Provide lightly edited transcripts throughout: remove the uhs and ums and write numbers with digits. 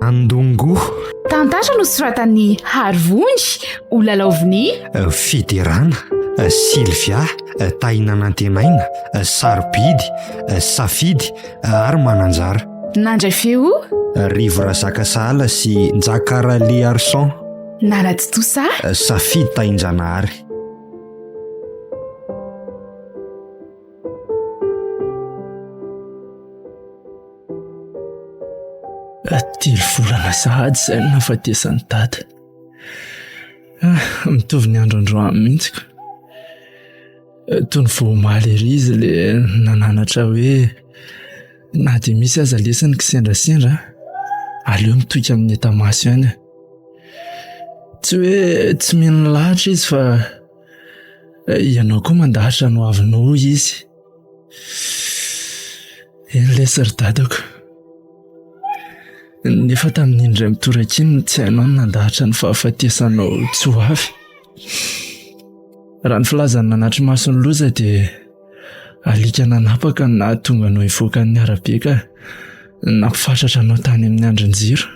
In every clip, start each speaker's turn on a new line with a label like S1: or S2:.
S1: Andongo.
S2: Tantara nosoratan'i Harivonjy ho lalaovin'i
S1: Fiderana, Sylvia, Tahina Nantenaina, Sarobidy, Safidy ary Mananjara.
S2: Nandray feo
S1: Rivo Razakasahala sy Njaka Raliarison.
S2: Nanatontosa
S1: Safidy Tahinjanahary.
S3: Telo volana sahady izay no nahafatesan'i Dada. Ah, mitovy ny andro androany mihitsy ka. Toy ny vao omaly ery izy le nananatra hoe na dia misy aza lesy ny kisendrasendra, aleo mitoky amin'ny hita-maso ihany. Tsy hoe tsy mino ny lahatra izy fa ianao koa mandahatra ny hoavinao hoy izy. Eny lesy ry dadako. Nefa tamin'iny indray mitoraka iny tsy hainao ny nandahatra ny fahafatesanao tsy ho avy. Raha ny filazan'ny nanatri-maso ny loza dia alika nanapaka no nahatonga anao hivoaka ny arabe ka nampifatratra anao tany amin'ny andrin-jiro.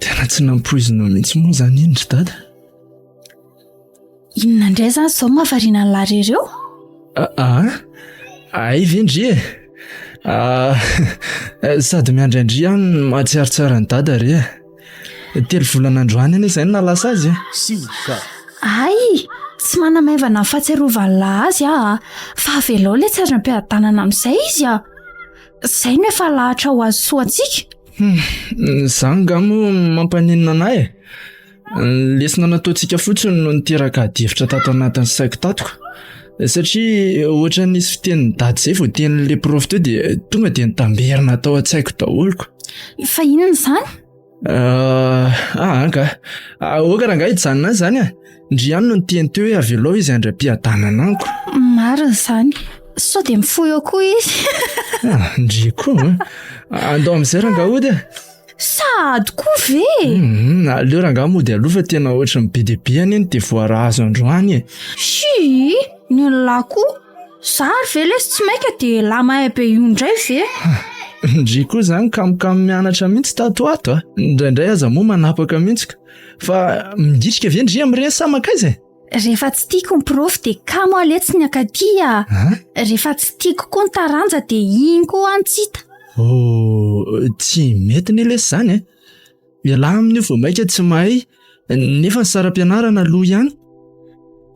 S3: Tena tsy nampoizinao mihitsy moa izany iny ry dada.
S4: Inona indray izany izao mahavariana an'i Larry ireo?
S3: Aa, hay ve ndry e? Ah, sady miandry an-dry aho no mahatsiaro tsara an'i Dada re e. Telo volana androany anie izay no nahalasa azy e.
S5: Sioka.
S4: Hay, tsy manamaivana ny fahatsiarovan'i lahy azy aho a! Fa avelao ilay tsy andram-piadanana amin'izay izy a! Izay no efa lahatra ho azy soa antsika.
S3: Hmm, izany nga moa mampaninona anay e? Ny lesona nataontsika fotsiny no niteraka adihevitra tato anatin'ny saiko tato ka. Satria ohatran'ny nisy fitenin'i Dada izay vao tenin'ilay prof teo dia tonga dia nitamberina tao an-tsaiko daholo ko.
S4: Fa inona izany?
S3: Ah, ah ka. Aoka rangahy hijanona any izany e. Ndry ihany no niteny teo hoe avelao izy handray am-piadanana amiko.
S4: Marina izany. Sao dia mifoha eo koa izy.
S3: Ah, ndry koa. Andao amin'izay rangahy hody e.
S4: Sahady koa ve e?
S3: Hum, aleo rangahy mody aloha fa tena ohatry ny be dia be anie ny devoir azo androany e.
S4: Shii, ny an'lah koa. Za ary ve lesy tsy maika dia lah mahay be io indray ve?
S3: Ndry koa zany kamokamo mianatra mihitsy tato ho ato a. Indraindray aza moa manapaka mihitsy ka. Fa mingitrika ve ndry amin'ireny sa mankaiza e?
S4: Rehefa tsy tiako ny prof dia kamo aho letsy ny ankaty a! Rehefa tsy tiako koa ny taranja dia iny koa aho no tsy hita.
S3: Oh, tsy mety ne lesy izany e! Ialahy amin'io vao mainka tsy mahay nefa ny saram-pianarana aloha ihany.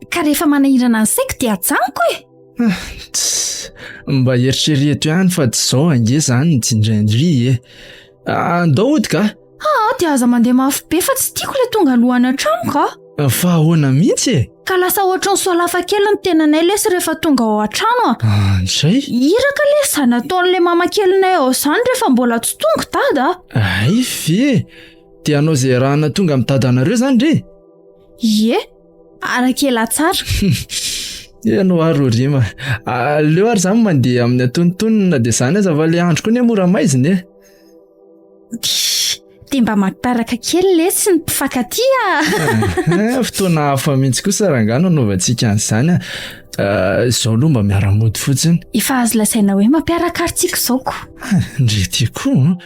S4: Ka rehefa manahirana ny saiko dia ajanoko e!
S3: Tss, mba eritrereto ihany fa tsy izao ange izany ny tsindraindry e! Andao hody ka!
S4: Aa dia aza mandeha mafy be fa tsy tiako ilay tonga aloha any an-trano ka.
S3: Fa ahoana mihitsy e?
S4: Ka lasa ohatran'ny soalafa kely ny tenanay lesy rehefa tonga ao an-trano a.
S3: Anjay.
S4: Iraka lesy izany ataon'ilay mama kelinay ao izany rehefa mbola tsy tonga dada
S3: a. Hay ve? Dia hanao izay iarahana tonga amin'ny dadanareo izany re?
S4: Ie, araka ela tsara.
S3: Ianao ary Rorima. Aleo ary izany mandeha amin'ny antonontonony na dia izany aza fa ilay andro koa anie mora maizina e.
S4: Dia mba mampiaraka kely letsy ny mpifankatia
S3: a! Fotoana hafa mihitsy kosa rangahy no anaovantsika an'izany a! Eh, izao aloha mba miara-mody fotsiny.
S4: Efa azo lazaina hoe mampiaraka ary tsika izao ko.
S3: Ndry ty koa.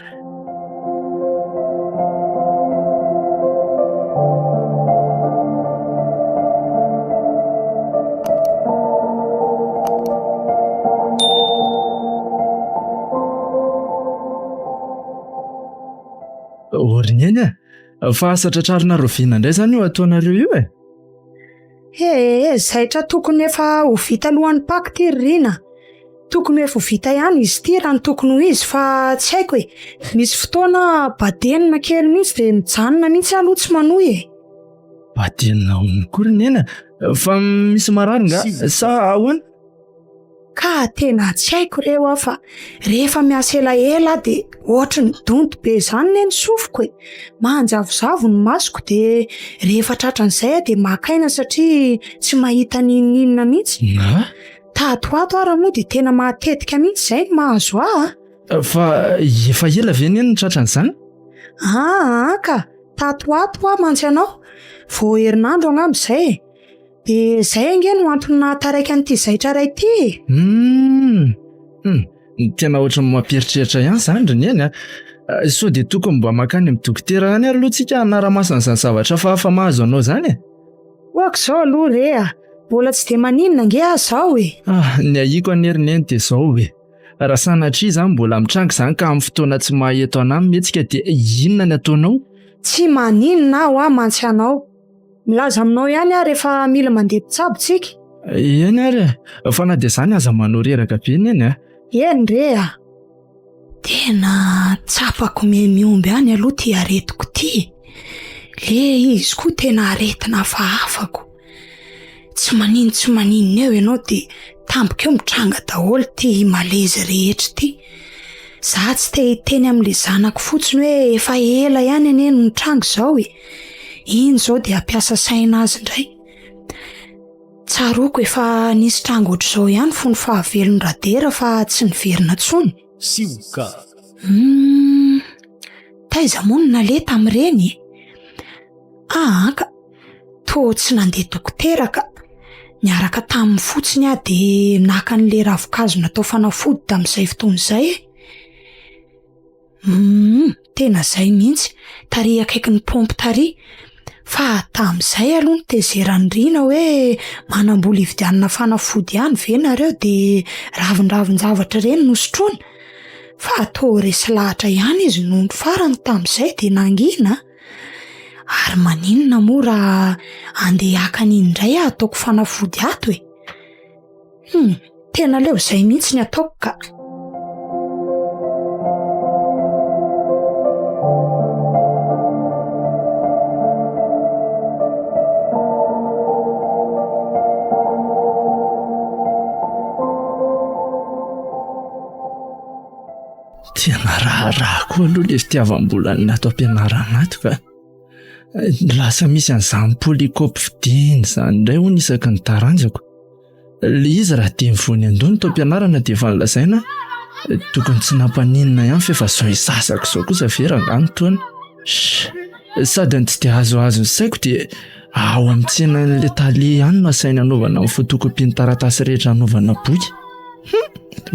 S3: Ory neny a! Fa asa tratrarina rahoviana indray izany io ataonareo io e?
S6: Ee, zaitra tokony efa ho vita alohan'ny Paka ity ry Rina. Tokony ho efa ho vita ihany izy ity raha ny tokony ho izy fa tsy haiko e. Misy fotoana badenina kely mihitsy dia mijanona mihitsy aho aloha tsy manohy e.
S3: Badenina ahoana koa ry Neny a? Fa misy marary nga sa ahoana?
S6: Ka tena tsy haiko re hoa fa rehefa miasa elaela aho dia ohatry ny donto be izany ne ny sofiko e! Manjavozavo ny masoko dia rehefa tratran'izay aho dia maka aina satria tsy mahita n'inon'inona mihitsy. Tato ho ato ary moa dia tena matetika mihitsy izay no mahazo ahy
S3: a! Fa efa ela ve neny no tratran'izany?
S6: Aa ka! Tato ho ato hoa mantsy anao. Vao herinandro angamba izay e. Dia izay ange no antony nahataraiky an'ity zaitra iray ity e.
S3: Hum! Hum! Tena ohatran'ny mampieritreritra ihany izany ry Neny a! Sao dia tokony mba mankany amin'ny dokotera ihany ary aloha tsika hanara-maso an'izany zavatra hafahafa mahazo anao izany e!
S6: Ohako izao aloha re a! Mbola tsy dia maninona ange aho izao e!
S3: Ah, ny ahiako anie ry Neny dia izao e! Raha sanatria izany mbola mitranga izany ka amin'ny fotoana tsy maha eto anà ny mihetsika dia inona ny ataonao?
S6: Tsy maninona aho hoa mantsy anao. Milaza aminao ihany aho rehefa mila mandeha mpitsabo tsika.
S3: Eny ary e! Fa na dia izany aza manao reraka be Neny a!
S6: Eny re a! Tena tsapako miha-mihomby any aloha ity aretiko ity e! Le izy koa tena aretina hafahafa ko! Tsy manino tsy maninona eo ianao dia tampoka eo mitranga daholo ity malaise rehetra ity. Za tsy te hiteny amin'ilay zanako fotsiny hoe efa ela ihany anie no nitranga izao e! Iny izao dia hampiasa saina azy indray. Tsaroako efa nisy tranga ohatr'izao ihany fony fahavelon'i Radera fa tsy niverina intsony.
S5: Sioka.
S6: Humm, taiza moa no naleha tamin'ireny e? Aa ka, toa tsy nandeha dokotera ka. Niaraka taminy fotsiny aho dia naka an'ilay ravinkazo natao fanafody tamin'izay fotoana izay e. Humm, tena zay mihitsy, tary akaikin'ny paompy tary. Fa tamin'izay aloha notezeran'i Rina hoe manam-bola hividianana fanafody ihany ve nareo de ravindravin-javatra ireny no sotroina? Fa toa resy lahatra ihany izy nony farany tamin'izay de nangina. Ary maninona moa raha andeha haka an'iny indray aho ataoko fanafody ato e? Hum, tena aleo izay mihitsy ny ataoko ka.
S3: Tena raharaha koa aloha ilay fitiavam-bolan'ny ato am-pianarana ato ka. Lasa misy an'izany polycope fidiny izany indray hono isaky ny taranjako. Ilay izy raha dimy vao niandoha ny taom-pianarana dia efa nolazaina tokony tsy nampaninona ihany fa efa izao hisasako izao kosa ve rangahy ny taona. Sh! Sady ny tsy dia azoazon'ny saiko dia ao amin'ny tsenan'ilay tale ihany no asainy anaovana ny photocopie ny taratasy rehetra anaovana boky. Hum!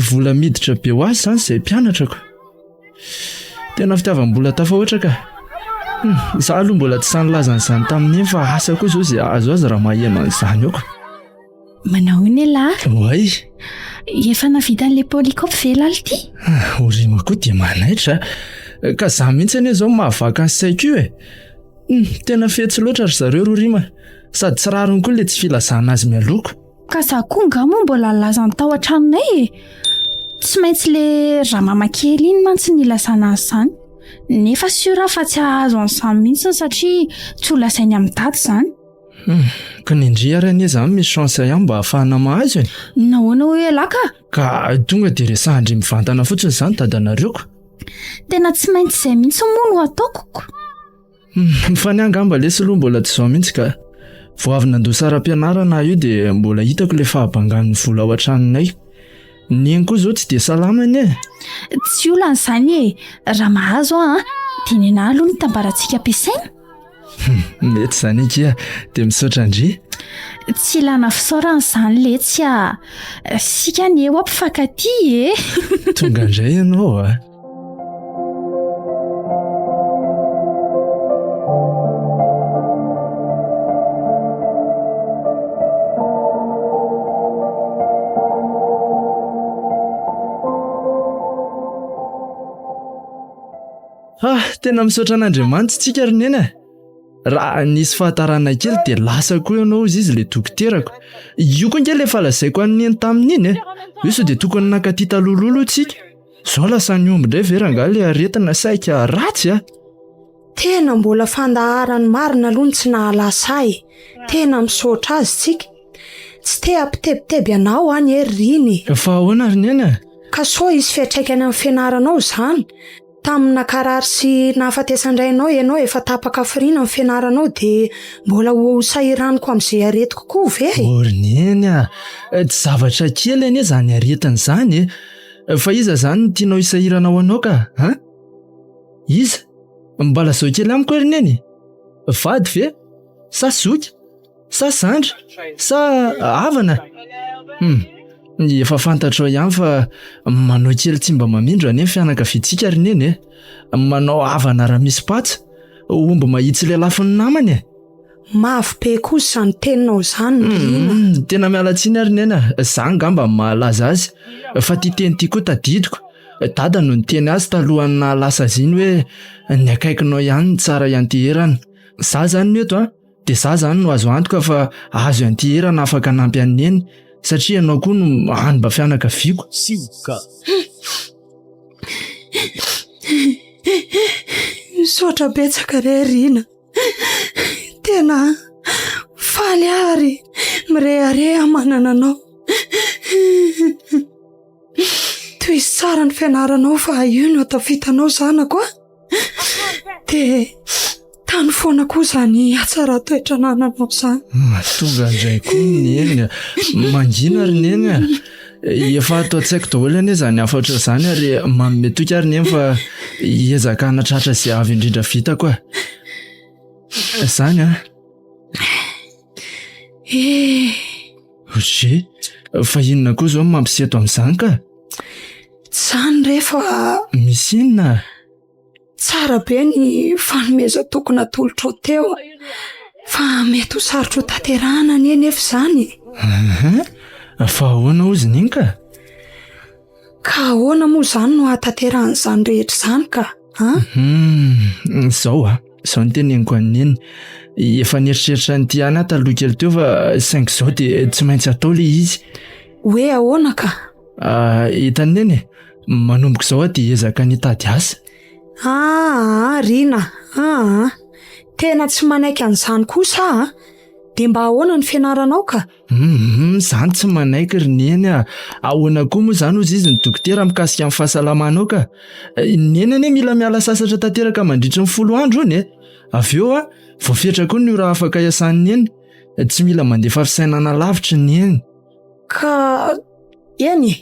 S3: Vola miditra be ho azy izany izay mpianatra ko. Tena fitiavam-bola tafahoatra ka. Hum, izaho aloha mbola tsy sahy nilaza an'izany tamin'iny fa asa koa izao izay ahazo azy raha maheno an'izany eo ka.
S4: Manao ahoana ialahy?
S3: Oay!
S4: Efa nahavita an'ilay polycope ve ialahy ity?
S3: Ah, Orima koa dia manaitra. Ka za mihitsy anie izao mahavaka ny saiko io e. Hum, tena fetsy loatra ry zareo ry Orima. Sady tsy rariny koa ilay tsy filazana azy mialoha ko.
S4: Ka za koa nga moa mbola nilaza ny tao an-tranonay e! Tsy maintsy le ramama kely iny mantsy no ilazana an'izany. Nefa sûr aho fa tsy hahazo an'izany mihitsy satria tsy ho lazainy amin'i dada izany.
S3: Hum, ka ny ndry ary anie izany misy chance ihany mba ahafahana mahazo e!
S4: Nahoana hoy ialahy ka?
S3: Ka tonga dia resahan-dry mivantana fotsiny izany dadanareo ko.
S4: Tena tsy maintsy izay mihitsy moa no ataoko ko.
S3: Hmm, fa ny ahy angamba lesy aloha mbola tsy izao mihitsy ka. Vao avy nandoa saram-pianarana aho io dia mbola hitako ilay fahabangan'ny vola ao an-tranonay. Neny koa izao tsy dia salama anie.
S4: Tsy olana izany e. Raha mahazo aho an, dia nenà aloha ny tambarantsika ampiasaina.
S3: Hmm, mety izany akia, dia misaotra an-dry.
S4: Tsy ilana fisaorana izany letsy a. Isika anie hoa mpifankatia e.
S3: Tonga indray ianao a. Ah, tena misaotra an'Andriamanitra tsika ry neny e. Raha nisy fahatarana kely dia lasa koa ianao hozy izy ilay dokoterako. Io koa ange ilay efa lazaiko an'i neny tamin'iny e. Io sao dia tokony nankaty taloha aloha tsika. Zao lasa nihombo indray ve rangahy ilay aretina saika ratsy a!
S6: Tena mbola fandaharany marina aloha ny tsy nahalasa ahy e! Tena misaotra azy tsika. Tsy te hampitebiteby anao anie ry Rina e!
S3: Fa ahoana ry Neny a?
S6: Ka sao hisy fiantraikany amin'ny fianaranao izany? Tamin'ny nankarary sy nahafatesan-drainao ianao efa tapaka hafiriana ny fianaranao dia mbola ho sahiraniko amin'izay aretiko koa ve e?
S3: O ry Neny a! Tsy zavatra kely anie izany aretina izany e! Fa iza izany no tianao hisahirana ho anao ka? An? Iza? Mba lazao kely amiko hoe ry Neny? Vady ve? Sa zoky? Sa zandry? Sa havana? Hum, efa fantatrao ihany fa manao kely tsy mba mamindro anie ny fianakaviantsika ry neny e. Manao havana raha misy patsa, omby mahitsy lelafin'ny namany e.
S6: Mafy be kosa izany teninao izany Rina.
S3: Hum, tena miala tsiny ary neny a, za angamba no mahalaza azy, fa ity teny ity koa tadidiko, dada no niteny azy talohan'ny nahalasa azy iny hoe ny akaikinao ihany no tsara ianteherana. Za zany no eto a, dia za zany no azo antoka fa azo ianteherana afaka hanampy an'i neny satria ianao koa no hany mba fianakaviako.
S5: Sioka.
S6: Misaotra betsaka re Rina. Tena faly aho ary mirehareha manana anao. Tohizo tsara ny fianaranao fa io no hatafitanao zanako a. Dia tano foana koa izany hatsaran-toetra anananao izany.
S3: Tonga indray koa ny neny a. Mangina ry neny a. Efa ato an-tsaiko daholo anie izany hafatra izany ary manome toky ary neny fa hiezaka hanatratra izay avo indrindra vitako aho. Izany an.
S6: Eh.
S3: Roger, fa inona koa izao no mampiseto amin'izany ka?
S6: Tsy izany re fa.
S3: Misy inona?
S6: Tsara be ny fanomezan-toky natolotrao teo fa mety ho sarotra ho tanterahana anie nefa izany e.
S3: Aha, fa ahoana hozy neny ka?
S6: Ka ahoana moa izany no hahatanterahan'izany rehetra izany ka? An?
S3: Hmm, izao a, izao no teneniko an'i neny. Efa nieritreritra an'ity ihany aho taloha kely teo fa saingy izao dia tsy maintsy atao ilay izy.
S6: Hoe ahoana ka?
S3: Ah, hitan'i Neny e, manomboka izao aho dia hiezaka ny hitady asa.
S6: Aa, Rina aa, tena tsy manaiky an'izany kosa aho a! Dia mba ahoana ny fianaranao ka?
S3: Hum, izany tsy manaiky ry Neny a! Ahoana koa moa izany hozy izy ny dokotera mikasika ny fahasalamanao ka? Neny anie mila miala sasatra tanteraka mandritry ny folo andro hono e! Avy eo a, voafetra koa ny ora afaka iasan'i Neny. Tsy mila mandefa fisainana lavitra i Neny.
S6: Ka eny e!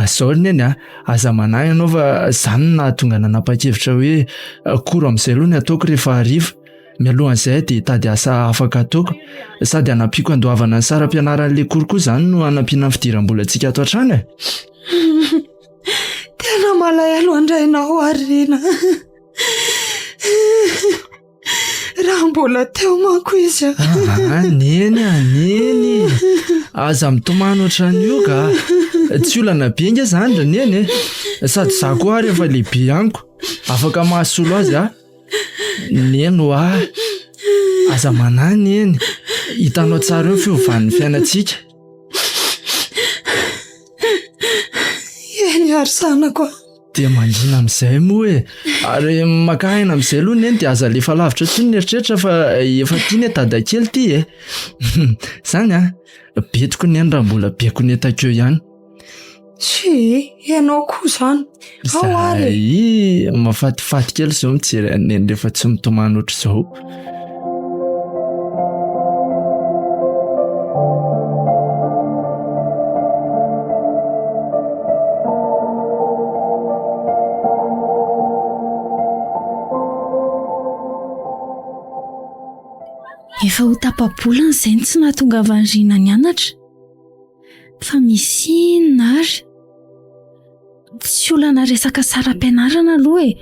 S3: Zao ry neny a, aza manahy ianao fa zany no nahatonga nanapa-kevitra hoe cours amin'izay aloha ny ataoko rehefa hariva. Mialohan'izay aho dia hitady asa afaka ataoko. Sady hanampiako handoavana ny saram-pianaran'ilay cours koa izany no hanampiana ny fidiram-bolantsika ato an-trano e!
S6: Tena malahelo an-drainao aho ry Rina. Raha mbola teo manko izy a.
S3: Ah, neny a, neny. Aza mitomany ohatran'io ka. Tsy olana be nge zany ry neny e. Sady za koa ary efa lehibe ihany ko. Afaka mahasolo azy aho. Neny hoa. Aza manahy neny. Hitanao tsara eo ny fiovan'ny fiainantsika.
S6: Eny ary zanako a.
S3: Dia mangina amin'izay moa e! Ary maka aina amin'izay aloha neny dia aza alefa lavitra intsony ny eritreritra fa efa tia ny dadakely ity e! Zany an! Betiko neny raha mbola beko ny takeo ihany.
S6: Tsia, ianao koa izany. Ao ary e!
S3: Zay, mahafatifaty kely izao mijery an'i neny rehefa tsy mitomany ohatr'izao.
S4: Efa ho tapa-bolana izay no tsy nahatongavan'i Rina nianatra. Fa misy inona ary? Tsy olana resaka saram-pianarana aloha e.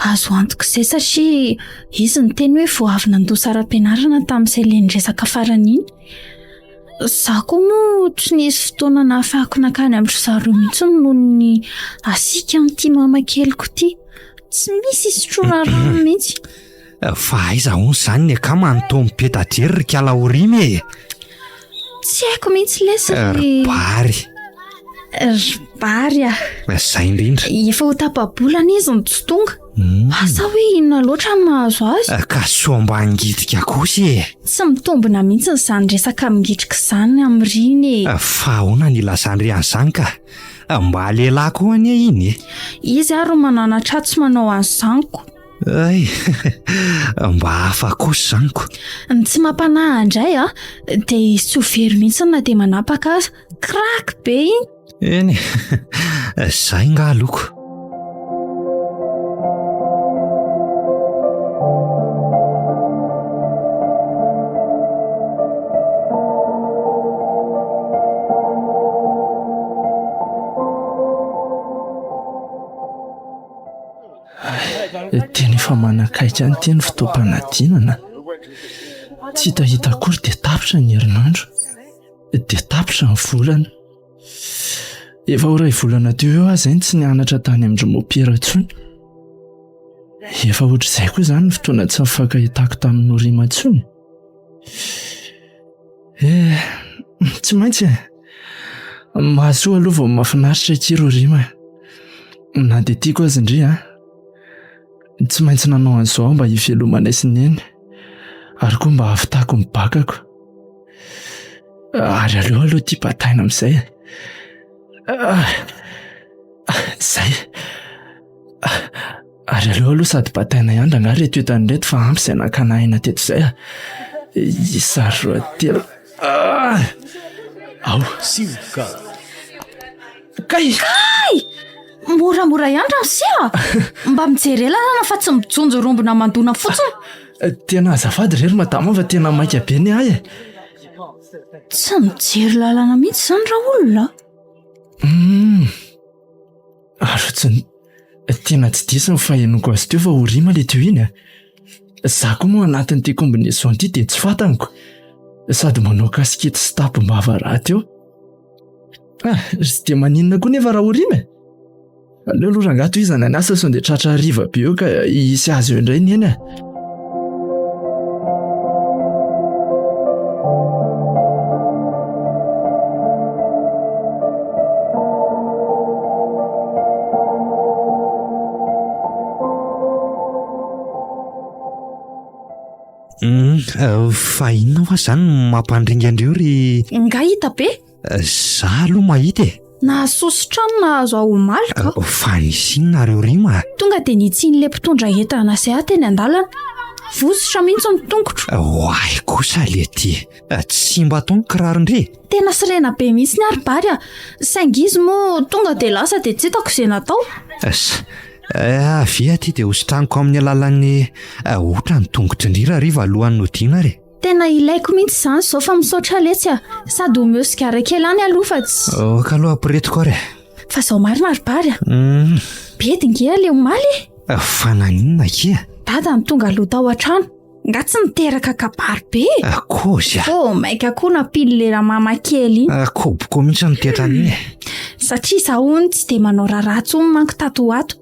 S4: Azo antoka izay satria izy niteny hoe vao avy nandoa saram-pianarana tamin'izay ilay niresaka farany iny. Izaho koa moa tsy nisy fotoana nahafahako nankany amin-dry zareo mihitsy noho ny hasiaka amin'ity mama keliko ity. Tsy misy isotroana rano mihitsy.
S1: Fa aiza hono izany ny akama no toa mipeta-drery ry kala Orima e?
S4: Tsy haiko mihitsy lesy
S1: ry. Ry Bary.
S4: Ry Bary ah.
S1: Izay indrindra.
S4: Efa ho tapa-bolana izy no tsy tonga. Hmm. Asa hoe inona loatra no mahazo azy?
S1: Eh, ka soa mba hangitrika kosa e.
S4: Tsy mitombina mihitsy izany resaka mingitrika izany amin'i Rina e.
S1: Eh, fa ahoana ny ilazan'i Ry an'izany ka? Eh, mba lehilahy koa anie iny e.
S4: Izy ary no mananatra ahy tsy manao an'izany ko.
S1: Ay, mba hafa kosa izany ko.
S4: Ny tsy mampanahy indray a, dia izy tsy ho very mihitsy na dia manapaka aza. Crack be iny.
S1: Eny, izay nga aloha ko.
S3: Efa manakaiky any ity ny fotoam-panadinana. Tsy hitahita akory dia tapitra ny herinandro. Dia tapitra ny volana. Efa ho iray volana teo eo aho izay no tsy nianatra tany amin-dry Mompera intsony. Efa ohatr'izay koa izany ny fotoana tsy nifankahitako tamin'i Norima intsony. Eh, tsy maintsy e. Mahasoa aloha vao mahafinaritra akia Rorima. Na dia tiako aza ndry an. Tsy maintsy nanao an'izao aho mba hivelomanay sy neny. Ary koa mba hahavitako ny bakako. Ary aleo aloha ity bataina amin'izay. Ah, izay. Ary aleo aloha sady bataina ihany rangahy ireto entana ireto fa ampy izay nakana aina teto izay a. Isa roa telo. Ah! Ao.
S5: Sioka.
S3: Kay!
S4: Kay! Moramora ihany ramose a! Mba mijere lalana fa tsy mijonjo rombona mandona fotsiny.
S3: Tena azafady re ry madama fa tena maika be ny ahy e.
S4: Tsy mijery lalana mihitsy izany raolona.
S3: Hum. Ary ohatrany tena tsy diso ny fahenoako azy teo fa ho rima le teo iny a. Za koa moa anatin'ity combinaison ity dia tsy fantany-ko. Sady manao kasikety sy tampom-bava rahateo. Ah, tsy dia maninona koa nefa raha ho rima e. Aleo aloha rangahy tohizana ny asa sao dia tratra hariva be eo ka hisy azy eo indray ny eny e.
S1: Hmm, fa inona hoa zany no mampandringa andreo ry
S4: Nga hita be?
S1: Za aloha mahita e.
S4: Nahasosotra ny nahazo ahy omaly ka.
S1: Fa nisy inona reo rima?
S4: Tonga dia nitsin'ilay mpitondra entana izay aho teny an-dalana. Votsotra mihitsy ny tongotro.
S1: Oay kosa le ty. Tsy mba atao ny kirarondry e.
S4: Tena sorena be mihitsy ny ary Bary a. Saingy izy moa tonga dia lasa dia tsy hitako izay natao.
S1: Asa. Avia aty dia hositraniko amin'ny alalan'ny otra ny tongotry ndry rahariva alohan'ny hodiana ary e.
S4: Tena ilaiko mihitsy izany izao fa misaotra letsy a! Sady omeo sigara kely any aloha fa tsy.
S1: Ok aloha ampiretiko ary e!
S4: Fa izao marina ry Bary a! Bedy nge ilay omaly
S1: e! Fa naninona akia?
S4: Dada no tonga aloha tao an-trano. Nga tsy niteraka kabary be e!
S1: Kôzy a!
S4: Vao mainka koa nampian'ilay ramama kely iny.
S1: Koboko mihitsy ny tetra an'iny e!
S4: Satria izaho hono tsy dia manao raharaha intsony manko tato ho ato.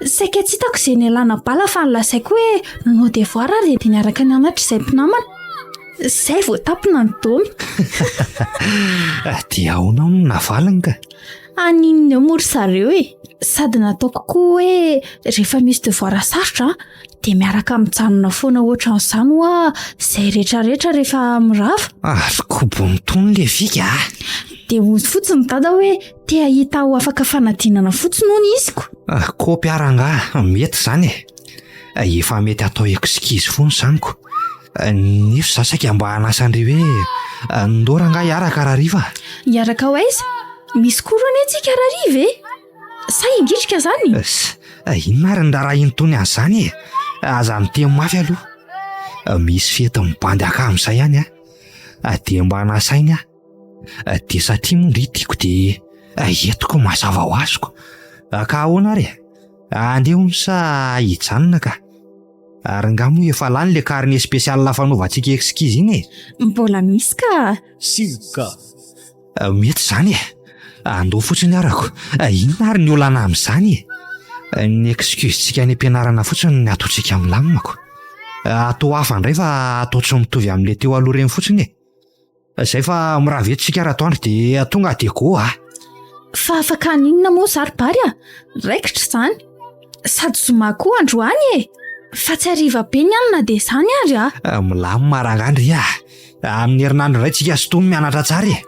S4: Saika tsy hitako izay nialana bala fa nolazaiko hoe nanao devoir ary dia niaraka nianatra izay mpinamana. Izay vao tampina ny domy.
S1: Dia ahoana hono no navaliny ka?
S4: Haninona eo moa ry zareo e! Sady nataoko koa hoe rehefa misy devoir sarotra dia miaraka mijanona foana ohatran'izany hoa izay rehetrarehetra rehefa mirava.
S1: Ary kobony tony le fika a!
S4: Dia hoy fotsiny dada hoe Te hahita ho afaka fanadinana fotsiny hono izy ko.
S1: Ah, kopy aho rangahy, mety izany e. Efa mety atao excuse foana izany ko. Nefa za saika mba hanasa an-dry hoe ndao rangahy hiaraka rahariva.
S4: Hiaraka ho aiza? Misy cours anie tsika rahariva e. Sa hingitrika izany?
S1: Inona ary ny raharaha in'itony an'izany e? Aza miteny mafy aloha. Misy fety mibandy akama izay any an. Dia mba nasainy aho. Dia satria moa ndry tiako dia entiko mazava ho azoko. Ka ahoana ary e? Andeha hono sa hijanona ka? Ary nga moa efa lany le carnet spécial fanaovantsika excuse iny e?
S4: Mbola misy ka.
S5: Sioka.
S1: Mety izany e. Andao fotsiny arako. Inona ary ny olana amin'izany e? Ny excuse-tsika any am-pianarana fotsiny no ataontsika milamina ko. Atao hafa indray fa atao tsy mitovy amin'ilay teo aloha ireny fotsiny e. Zay fa mirava eto tsika ratoandro dia tonga dia go a.
S4: Fa afaka haninona moa za ry Bary a? Raikitra izany. Sady zoma koa androany e! Fa tsy hariva be ny any na dia izany ary a.
S1: Ah, milamina rangahy ndry a. Amin'ny herinandro indray tsika sy Tony mianatra tsara e.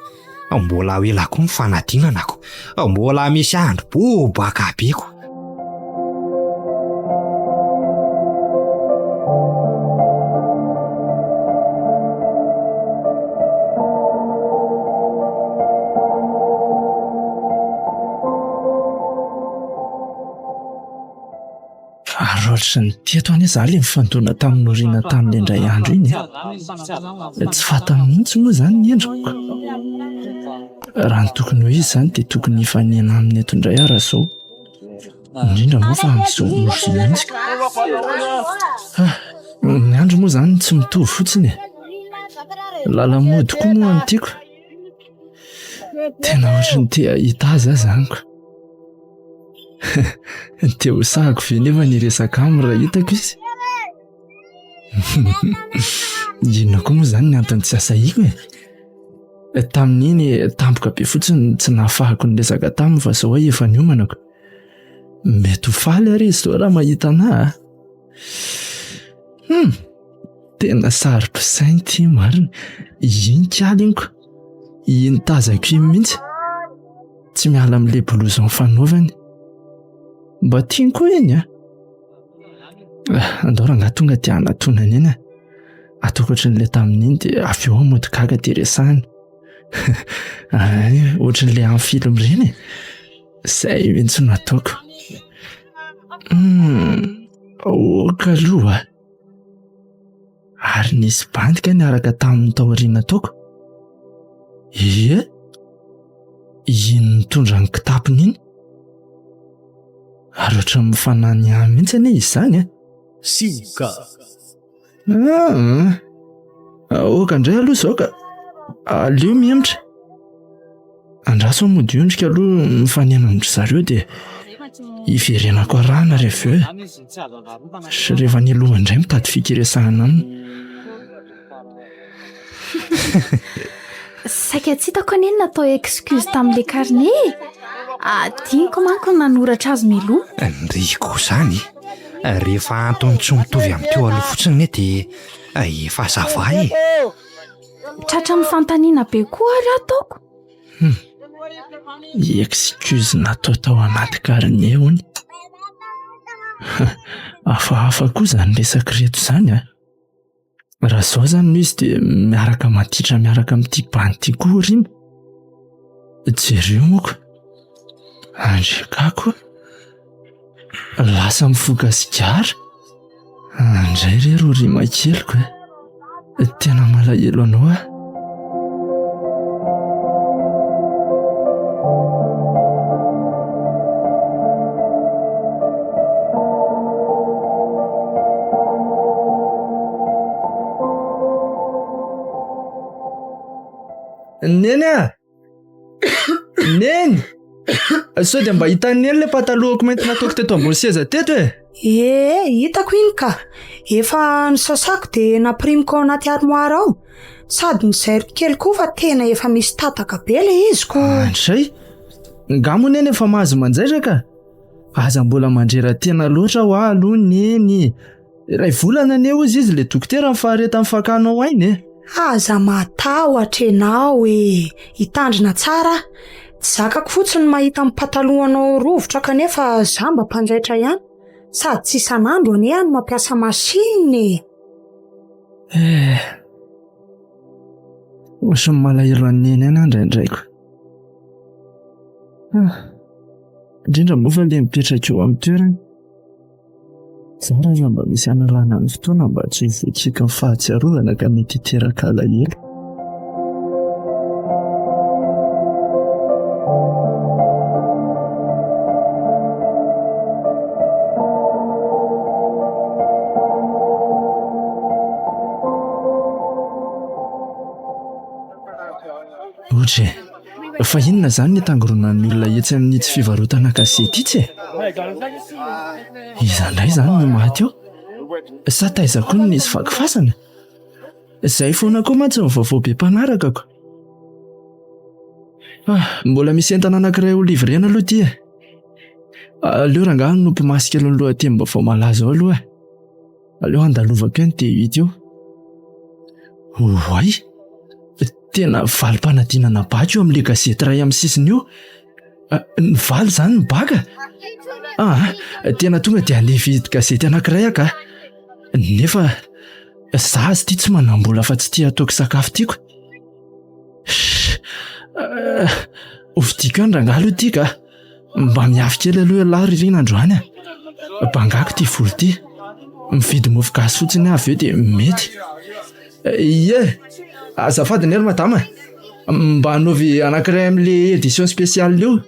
S1: Mbola ho ela koa ny fanadinana ko. Mbola misy andro bobaka be ko.
S3: Ary ohatry ny teto anie za le nifandona tamin'i Norina tamin'ilay indray andro iny e. Tsy fantany mihitsy moa izany ny endriko. Raha ny tokony ho izy izany dia tokony hifanena aminy eto indray aho raha izao. Indrindra moa fa amin'izao andro izao mihitsy. Ah, ny andro moa izany tsy mitovy fotsiny e. Lala-mody koa moa no tiako. Tena ohatry ny te hahita azy aho izany ko. Dia ho sahako ve nefa ny hiresaka aminy raha hitako izy? Inona koa moa izany ny antony tsy asahiako e? Tamin'iny tampoka be fotsiny tsy nahafahako niresaka taminy fa izao aho efa niomanako. Mety ho faly ary izy izao raha mahita anà a. Hmm, tena saro-pisaina ity marina. Iny k'aly iny ko. Iny tazako iny mihitsy. Tsy miala amin'ilay blouson fanaovany. Mba tiany koa iny a. Andao rangahy tonga dia hanatonana eny e. Ataoko ohatran'ilay tamin'iny dia avy eo aho mody gaga dia resahina. Ay, ohatran'ilay amin'ny film ireny e. Izay mihitsy no ataoko. Hmm, ok aloha. Ary nisy bandy kay niaraka taminy taoriana taoko. Ie, iny nitondra ny kitapony iny. Ary ohatran'ny mifanany ahy mihitsy anie izy izany e.
S5: Sioka.
S3: Ah, aoka indray aloha izao ka. Aleo mihemotra. Andraso aho mody hiondrika aloha mifanena amin-dry zareo dia hiverenako arahana rehefa eo e. Sy rehefa any aloha indray mitady fikiresahana aminy.
S4: Saika tsy hitako anie ny natao excuse tamin'ilay carnet e. Adinoko manko ny nanoratra azy mialoha.
S1: Ndry koa izany. Rehefa antony tsy mitovy amin'ny teo aloha fotsiny anie dia efa ça va e.
S4: Tratra amin'ny fanontaniana be koa ary aho taoko.
S3: Hmm. Excuse natao tao anaty carnet hono. Hafahafa koa izany resaka ireto izany a. Raha izao izany no izy dia miaraka maditra miaraka amin'ity bandy ity koa Rima. Jereo moa ko. Andriakako. Lasa mifoka sigara. Andray re ro Rima keliko e. Tena malahelo anao aho. Neny a! Neny! Sao dia mba hitan'i Neny ilay patalohako mainty nataoko teto ambony seza teto e?
S6: Ee, hitako iny ka. Efa nosasako dia nampirimiko ao anaty armoire ao. Sady nozairiko kely koa fa tena efa misy tataka be ilay izy ko.
S3: Andray! Nga moa Neny efa mahazo manjaitra ka? Aza mbola mandrera-tena loatra hoa aloha Neny. Iray volana anie hozy izy le dokotera ny faharetan'ny fakanao aina e.
S6: Aza matahotra enao e! Hitandrina tsara aho. Tsy zakako fotsiny ny mahita ny patalohanao rovitra kanefa za mba mpanjaitra ihany. Sady tsy isan'andro anie aho no mampiasa machine e!
S3: Eh. Ohatran'ny malahelo an'i Neny ihany aho indraindray ko. Ah. Indrindra moa fa le mipetraka eo amin'ny toerany. Zara aza mba misy hanalana ny fotoana mba tsy ho voakiaky ny fahatsiarovana ka mety hiteraka alahelo. Ohatra e, fa inona izany ny tangoronan'ny olona etsy amin'itsy fivarotana gazety itsy e? Iza indray izany no maty eo? Sa taiza koa no nisy vaky fasana? Izay foana koa mantsy ny vaovao be mpanaraka ko. Ah, mbola misy entana anankiray ho livrena aloha ity e. Aleo rangahy hanopy maso kely ny lohatenim-baovao malaza ao aloha e. Aleo handalovako eo ny T8 eo. Oay! Tena valim-panadinana baka io amin'ilay gazety iray amin'ny sisiny io. Ah, ny valy izany ny baka? Ah, tena tonga dia handeha hividy gazety anankiray aho ka. Nefa za azy ity tsy manam-bola fa tsy tia ataoko sakafo tiako. Ah, hovidiako ihany rangahy aloha ity ka. Mba miafy kely aloha ialahy ry Rina androany a. Bangako ity vola ity. Mividy mofo gasy fotsiny aho avy eo dia mety. Ie, azafady anie ry madama. Mba anaovy anankiray amin'ilay édition spéciale io.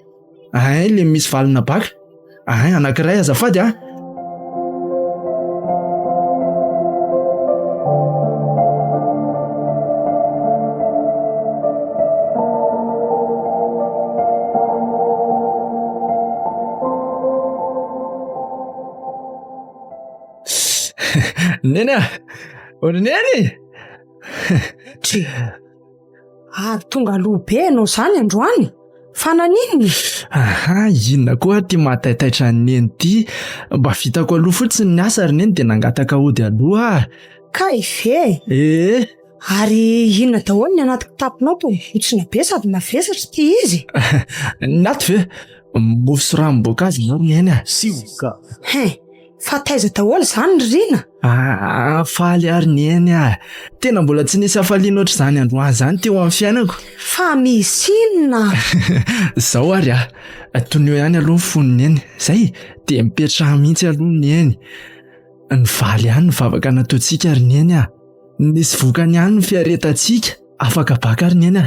S3: Hay, ilay misy valina baka. Ay, anankiray azafady a! Neny a! O ry Neny!
S6: Dry. Ary tonga aloha be ianao izany androany? Fa naninona?
S3: Aha, inona koa ary ity mahataitaitra an'i Neny ity? Mba vitako aloha fotsiny ny asa ry Neny dia nangataka hody aloha aho.
S6: Kay ve?
S3: Ee.
S6: Ary inona daholo ny anaty kitaponao toa mibontsina be sady mavesatra ity izy?
S3: Ny ato ve? Mofo sy ranom-boankazo izao ry Neny a.
S5: Sioka.
S6: Hein! Fa taiza daholo izany ry Rina?
S3: Aa, faly ary Neny a! Tena mbola tsy nisy hafaliana ohatr'izany androany izany teo amin'ny fiainako.
S6: Fa misy inona?
S3: Izao ary a! Tonio ihany aloha ny fon'i Neny, izay? Dia mipetraha mihitsy aloha Neny. Nivaly ihany ny vavaka nataontsika ry Neny a! Nisy vokany ihany ny fiaretantsika. Afaka baka ry Neny a!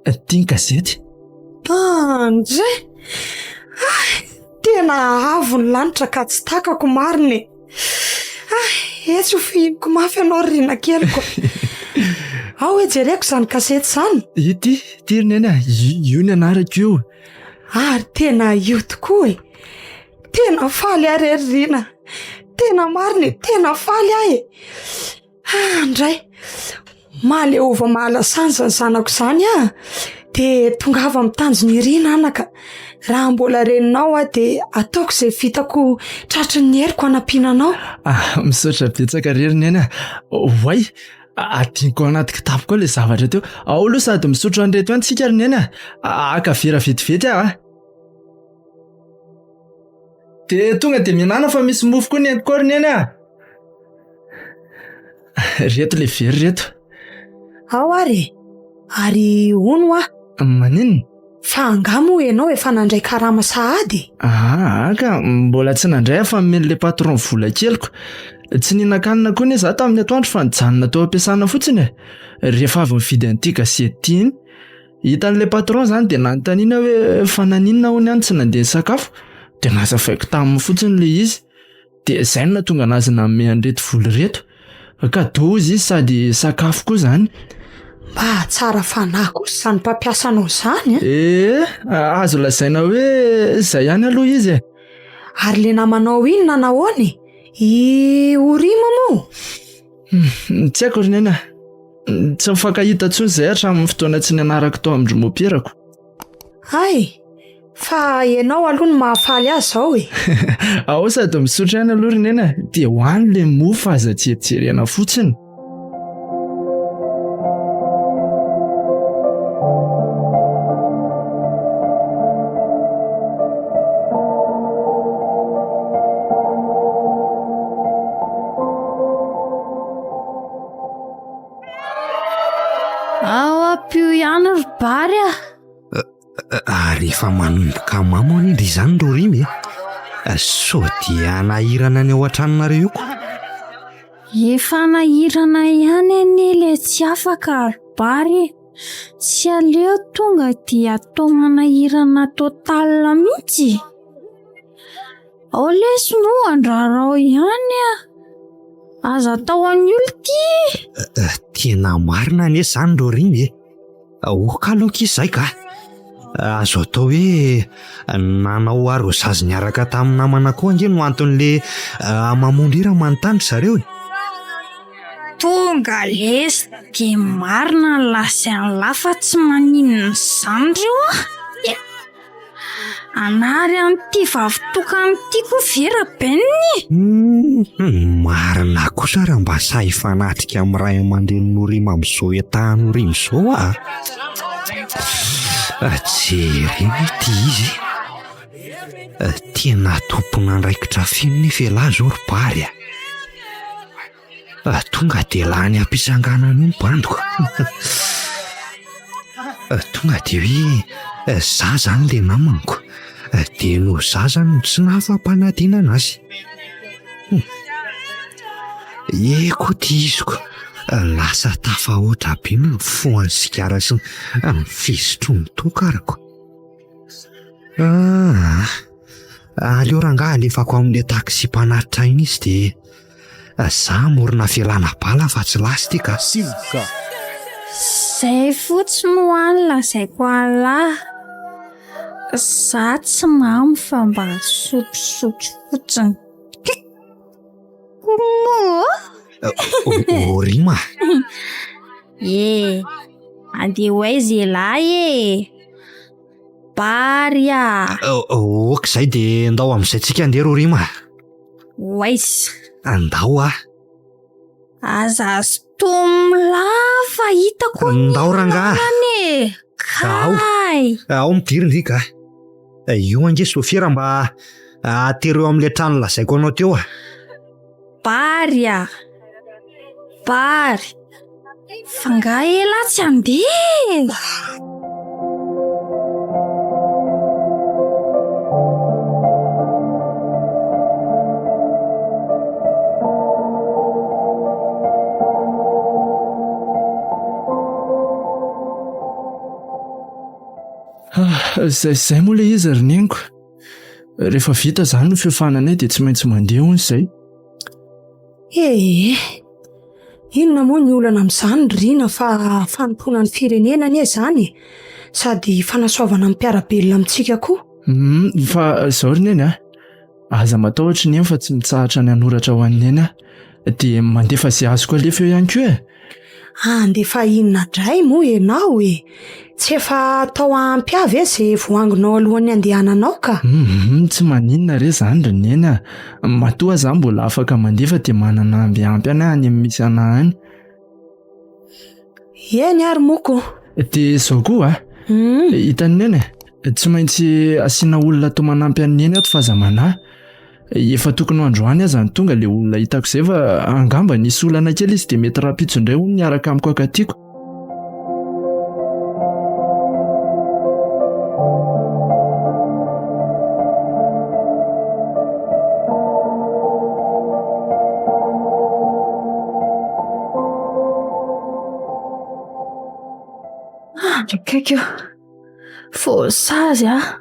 S3: Ity ny gazety.
S6: Andre! Hay! Tena avo ny lanitra ka tsy takako marina e! Hay! Etsy ho fihiniko mafy ianao ry Rina keliko. Ao hoe jereko izany gazety izany.
S3: Ity, ity ry Neny a! Io ny anarako io.
S6: Ary tena io tokoa e! Tena faly aho re ry Rina. Tena marina e! Tena faly aho e! Andray! Mahaleova mahalasana izany zanako izany ah! Dia tongava amin'ny tanjon'i Irina anaka. Raha mbola reninao aho dia ataoko izay vitako tratry ny heriko hanampiana anao.
S3: Ah, misaotra betsaka re ry Neny a! Oay! Adinoko ao anaty kitapo koa ilay zavatra teo. Ao aloha sady misotro an'ireto ihany tsika ry Neny a! Haka vera vetivety aho a! Dia tonga dia mihinàna fa misy mofo koa nentiko ao ry Neny a! Reto le very reto.
S6: Ao ary e! Ary hono hoa.
S3: Maninona?
S6: Fa angaha moa ianao efa nandray karama sahady e?
S3: Aa ka, mbola tsy nandray aho fa nomen'ilay patron vola keliko. Tsy nihinan-kanina koa anie izaho tamin'ny atoandro fa nijanona teo am-piasana fotsiny e. Rehefa avy nividy an'ity gazety ity iny. Hitan'ilay patron izany dia nanontaniana hoe fa naninona hono aho no tsy nandeha nisakafo? Dia nazavaiko taminy fotsiny ilay izy. Dia izay no nahatonga anazy nanome an'ireto vola ireto. Cadeau hozy izy sady sakafo koa izany.
S6: Mba tsara fanahy kosa izany mpampiasa anao izany an!
S3: Ee, azo lazaina hoe izay ihany aloha izy e.
S6: Ary ilay namanao iny nanahoana e? I Orima moa?
S3: Tsy haiko ry Neny a. Tsy mifankahita intsony izahay hatramin'ny fotoana tsy nianarako tao amin-dry moperako.
S6: Hay! Fa ianao aloha no mahafaly ahy izao e!
S3: Ao sady misotro ihany aloha ry Neny a! Dia ho any ilay mofo fa aza jerijerena fotsiny.
S4: Ao ampio ihany ry Bary a!
S1: Ary efa manomboka mamo anie ndry izany ry Rima e! Sao dia hanahirana ny ao an-tranonareo io ko.
S4: Efa hanahirana ihany anie ilay tsy afaka ry Bary e! Tsy aleo tonga dia atao manahirana total mihitsy e! Ao lesy moa andrarao ihany a! Aza atao an'ny olona ity
S1: e! Tena marina anie izany ry Rima e! Ok aloha akia izay ka! Azo atao hoe nanao arrosage niaraka tamin'ny namana koa ange no anton'le hamamoan-dry raha manontany ry zareo e!
S4: Tonga lesy dia marina ny lahy sy ny lahy fa tsy maninona izany reo a! Hanary an'ity vavy tokana ity koa ve Raben e?
S1: Marina kosa raha mba sahy hifanatrika amin'ny ray aman-drenin'i Norima amin'izao état Norima izao aho. Jerena ity izy e. Tena tompon'andraikitra feno nefa ialahy izao ry Bary a. Tonga dia lany am-pitsanganana eo ny bandiko. Tonga dia hoe za zany ilay namako, dia noho za zany no tsy nahafa-panadinana azy. Eko ity iziko, lasa tafahoatra be ny mifoha ny sigara sy ny fisotroany toaka arako. Ah! Aleo rangahy alefako amin'ilay taxi mpanatitra iny izy dia za hamorona fialana bala fa tsy lasa ity ka.
S5: Sioka.
S4: Zay fotsiny hoa no lazaiko an'lah. Za tsy mamo fa mba sotrosotro fotsiny.
S1: Oh, Rima.
S4: Eh, andeha ho aiza ialahy e? Bary a!
S1: Ok izay dia ndao amin'izay tsika andeha ro Rima.
S4: Ho aiza?
S1: Andao ah.
S4: Aza sintomina fa hitako anie
S1: Ndao rangahy.
S4: lalana e! Kay!
S1: Ao midiry ndry ka. Io ange sôfera mba atero eo amin'ilay trano lazaiko anao teo ah.
S4: Bary a! Bary! Fa nga elah tsy handeha e?
S3: Ah, zay zay moa ilay izy ry neniko. Rehefa vita izany ny fiofananay dia tsy maintsy mandeha hono izay.
S6: Ee, inona moa ny olana amin'izany ry Rina fa fanompoana ny firenena anie izany e! Sady fanasoavana ny mpiara-belona amintsika koa.
S3: Hum, fa izao ry Neny a, aza matahotra i Neny fa tsy mitsahatra ny hanoratra ho an'i Neny aho. Dia mandefa izay azoko alefa eo ihany koa e!
S6: Handefa inona indray moa ianao e? Tsy efa atao ampy ahy ve izay voangonao alohan'ny handehananao ka?
S3: Hum, tsy maninona re izany ry Neny a! Matoa aza aho mbola afaka mandefa dia manana amby ampy any aho any amin'ny misy anà any.
S6: Eny ary moa ko.
S3: Dia izao koa a! Hitan'i Neny e, tsy maintsy asiana olona toa manampy an'i Neny ato fa aza manahy. Efa tokony ho androany aza no tonga ilay olona hitako izay fa angamba nisy olana kely izy dia mety rahampitso indray hono niaraka amiko akatiako.
S4: Andry akaiky io. Voasazy aho.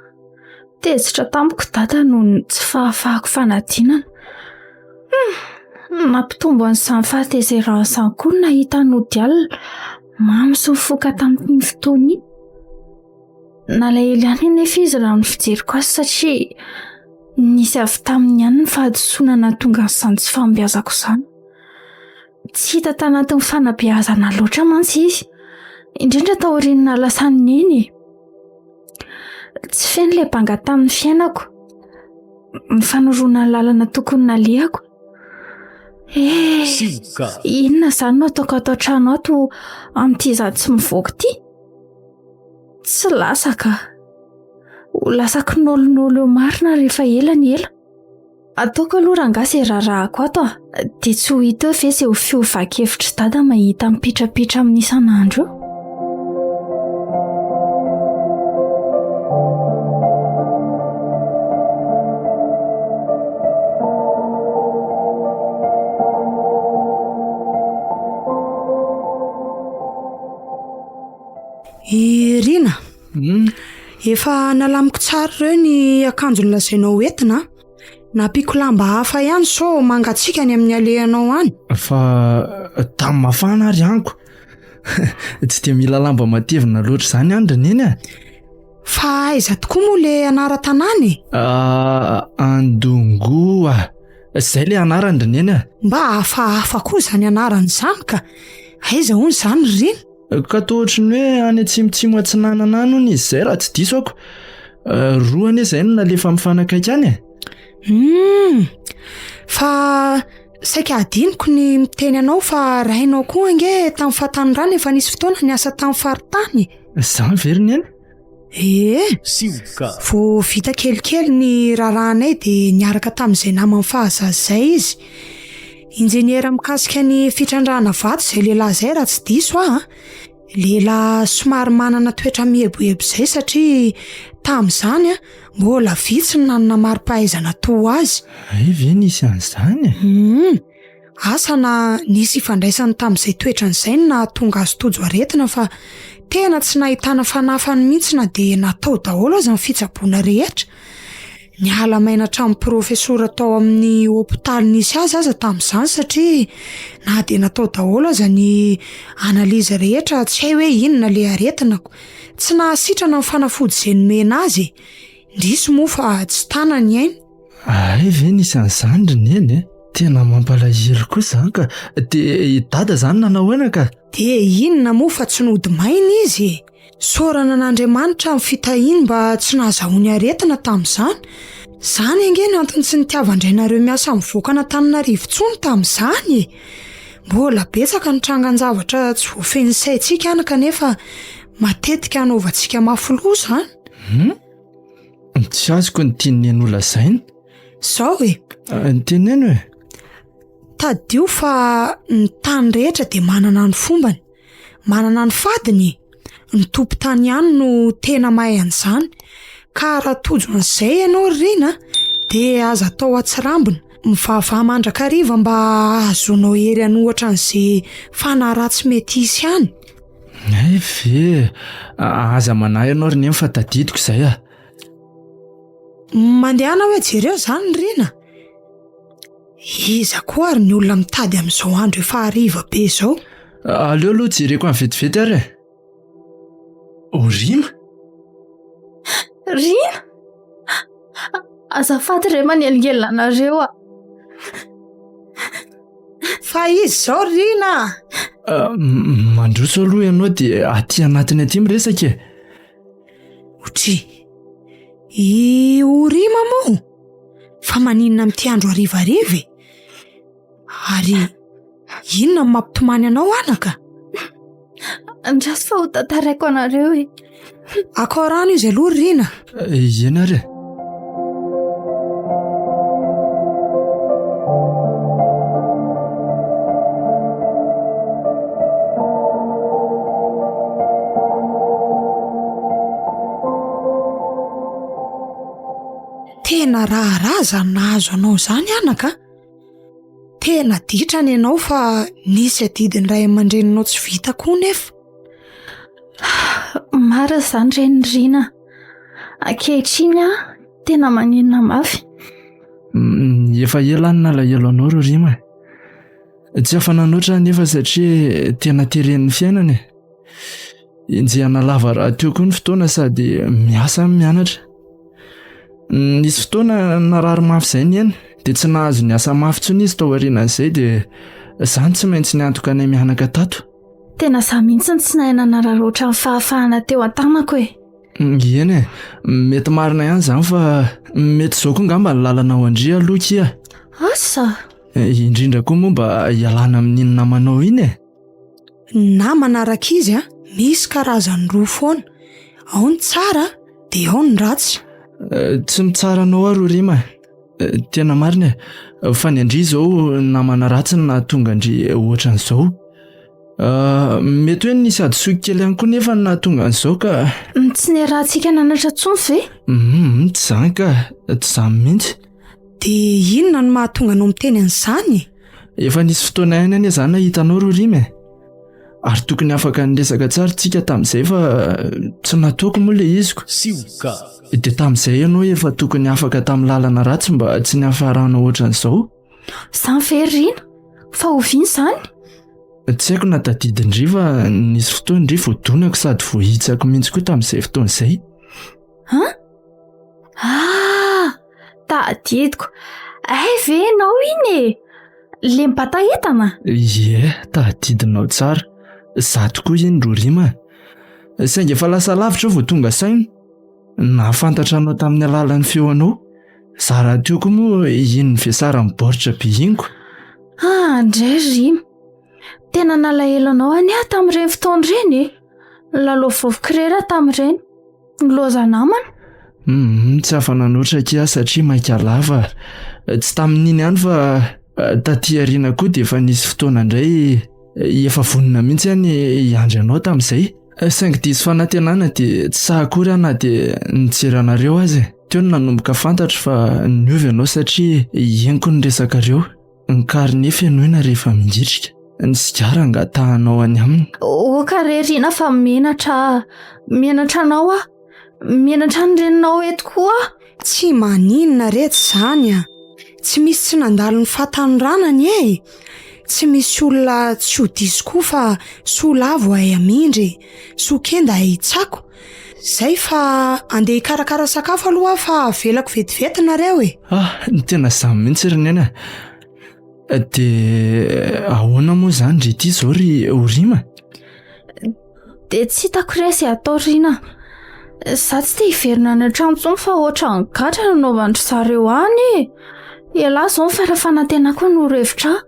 S4: Tezitra tamiko dada noho ny tsy fahafahako fanadinana. Hum, nampitombo an'izany fahatezerana izany koa ny nahita an'i Odial mamo sy nifoka tamin'iny fotoana iny. Nalahelo ihany anefa izy raha ny fijeriko azy satria nisy avy taminy ihany ny fahadisoana nahatonga an'izany tsy fahombiazako izany. Tsy hita tanatin'ny fanabeazana loatra mantsy izy, indrindra taorian'ny nahalasan'i Neny e. Tsy feno ilay banga tamin'ny fiainako. Ny fanoroana ny lalana tokony nalehako. Eh, inona izany no ataoko ato an-trano ato amin'ity izaho tsy mivoaka ity? Tsy lasa ka. Ho lasa kinaolinaoly eo marina rehefa ela ny ela. Ataoko aloha rangahy izay raharahako ato a! Dia tsy ho hita eo ve izay ho fiovan-kevitr'i Dada mahita mipitrapitra amin'ny isan'andro eo?
S6: I Rina, efa nalamiko tsara ireo ny akanjo nolazainao hoentina a. Nampiako lamba hafa ihany sao mangatsiaka any amin'ny alehanao any.
S3: Fa tany mafana ary amiko. Tsy dia mila lamba matevina loatra izany any ry Neny a.
S6: Fa aiza tokoa moa le anaran-tanàna e?
S3: Ah, Andongoa. Izay le anarany ry Neny a.
S6: Mba hafahafa koa izany anarany izany ka. Aiza hono izany ry Rina?
S3: Ka toa ohatry ny hoe any atsimotsimo atsinanana any hono izy izay raha tsy diso ako. Eh, roa anie izay no nalefa mifanakaiky any e.
S6: Hum, fa saika adinoko ny miteny anao fa rainao koa ange tamin'ny fahatanorany efa nisy fotoana niasa tamin'ny faritany.
S3: Izany ve ry Neny?
S6: Ee,
S5: Sioka.
S6: vao vita kelikely ny raharahanay dia niaraka tamin'izay namany fahazaza izay izy. Injeniera mikasika ny fitrandrahana vato izay lehilahy izay raha tsy diso aho an. Lehilahy somary manana toetra mieboebo izay satria tamin'izany an, mbola vitsy ny nanana mari-pahaizana toa azy.
S3: Hay ve nisy an'izany e?
S6: Hum. Asa na nisy ifandraisany tamin'izay toetrany izay no nahatonga azy tojo aretina fa tena tsy nahitana fanafany mihitsy na dia natao daholo aza ny fitsaboana rehetra. Niala maina hatramin'ny profesora tao amin'ny hopitaly nisy azy aza tamin'izany satria na dia natao daholo aza ny analyse rehetra tsy hay hoe inona ilay aretinako. Tsy nahasitrana ny fanafody izay nomena azy e. Indrisy moa fa tsy tana ny ainy.
S3: Hay ve nisy an'izany ry Neny e? Tena mampalahelo koa izany ka. Dia i Dada izany nanao ahoana ka?
S6: Dia inona moa fa tsy nody maina izy e! Isaorana an'Andriamanitra amin'ny fitahiany mba tsy nahazahoany aretina tamin'izany. Izany ange no antony tsy nitiavan-drainareo miasa mivoaka an'Antananarivo intsony tamin'izany e! Mbola betsaka ny trangan-javatra tsy voafehin'ny saintsika any kanefa matetika anaovantsika mafy loha izany.
S3: Hum? Tsy azoko ny tian'i Neny holazaina.
S6: Izao e!
S3: Teneno e!
S6: Tadidio fa ny tany rehetra dia manana ny fombany. Manana ny fadiny e! Ny tompon-tany ihany no tena mahay an'izany. Ka raha tojo an'izay ianao ry Rina dia aza atao atsirambina. Mivavaha mandrakariva mba hahazoanao hery hanohatra an'izay fanahy ratsy mety hisy any.
S3: Hay ve! Aza manahy ianao ry Neny fa tadidiko izay ah.
S6: Mandehana hoe jereo izany ry Rina. Iza koa ary ny olona mitady amin'izao andro efa hariva be izao?
S3: Aleo aloha jereko any vetivety ary e. Oh, Rima?
S4: Rina? Azafady re manelingelina anareo a.
S6: Fa iza izao ry Rina a?
S3: Ah, mandroso aloha ianao dia aty anatiny aty miresaka e.
S6: Otri. I Orima moa? Fa maninona amin'ity andro harivariva e? Ary inona no mampitomany anao anaka?
S4: Andraso fa ho tantaraiko anareo e.
S6: Akao rano izy aloha ry Rina.
S3: Eny ary e.
S6: Tena raharaha izany nahazo anao izany anaka a! Tena ditrana ianao fa nisy adidin'ny ray aman-dreninao tsy vita koa nefa.
S4: Marina izany re ny Rina. Ankehitriny aho tena manenina mafy.
S3: Mm, efa ela aho no nalahelo anao ry Rima. Tsy afa-nanoatra anefa satria tena teren'ny fiainana e. Enjehana lava rahateo koa ny fotoana sady miasa no mianatra. Nisy fotoana narary mafy izay ny eny dia tsy nahazo niasa mafy intsony izy tao aorianan'izay dia izany tsy maintsy niantoka anay mianaka tato.
S4: Tena za mihitsy no tsy nahay nanararaotra ny fahafahana teo an-tanako e.
S3: Eny e, mety marina ihany izany fa mety izao koa ngamba ny lalana ho an-dry aloha kia.
S4: Asa?
S3: Indrindra koa moa mba hialana amin'iny namanao iny e.
S6: Ny namana rankizy a, misy karazany roa foana. Ao ny tsara dia ao ny ratsy.
S3: Eh, tsy mitsara anao aho Rorima e. Eh, tena marina e. Fa ny an-dry izao namana ratsy no nahatonga an-dry ohatran'izao. Eh, mety hoe nisy hadisoako kely ihany koa nefa no nahatonga an'izao ka.
S4: Tsy niarahantsika nanatra intsony ve?
S3: Hum, tsy izany ka, tsy izany mihitsy.
S6: Dia inona no mahatonga anao miteny an'izany e?
S3: Efa nisy fotoana ihany anie za nahita anao ry Rima e. Ary tokony afaka niresaka tsara tsika tamin'izay fa tsy nataoko moa ilay iziko.
S5: Sioka.
S3: Dia tamin'izay ianao efa tokony afaka tamin'ny lalana ratsy mba tsy niafaranao ohatran'izao.
S4: Izany ve ry Rina? Fa oviana izany?
S3: Tsy haiko na tadidin-dry fa nisy fotoana ndry voadonako sady voahitsako mihitsy koa tamin'izay fotoana izay.
S4: An? Ah! Tadidiko. Hay ve ianao iny e? Le mibata entana?
S3: Ie, tadidinao tsara. Za tokoa iny Rorima. Saingy efa lasa lavitra aho vao tonga saina. Nahafantatra anao tamin'ny alalan'ny feo anao. Za rahateo koa moa iny nivesaran'ny baoritra be iny ko.
S4: Ah, ndray Rima. Tena nalahelo anao anie aho tamin'ireny fotoana ireny e. Nilalao vovoka irery aho tamin'ireny. Nilaoza namana.
S3: Hum, tsy afa-nanoatra akia aho satria maika lava. Tsy tamin'iny ihany fa eh, taty aoriana koa dia efa nisy fotoana indray eh, efa vonona mihitsy aho ny hiandry anao tamin'izay. Eh, saingy diso fanantenana dia tsy sahy akory aho na dia nijery anareo aza e. Teo no nanomboka fantatro fa niova ianao satria henoko ny resakareo. Ny karine fenoina rehefa mingitrika. Ny sigara angatahanao any aminy.
S4: Oka re Rina fa menatra aho. Menatra anao aho. Menatra ny reninao eto koa aho.
S6: Tsy maninona retsy izany a! Tsy misy tsy nandalo ny fahatanorana anie e! Tsy misy olona tsy ho diso koa fa soa lavo ahay hamindra e! Soa kenda ahay hitsako! Zay fa andeha hikarakara sakafo aloha aho fa avelako vetivety nareo e!
S3: Ah, tena izany mihitsy ry Neny a! Dia ahoana moa izany ry ity izao ry Orima?
S4: Dia tsy hitako re izay atao Rina. Za tsy te hiverina any an-trano intsony fa ohatran'ny gadra no anaovan-dry zareo any e. Ialahy izao ny fara fanantenako no hevitra ahy.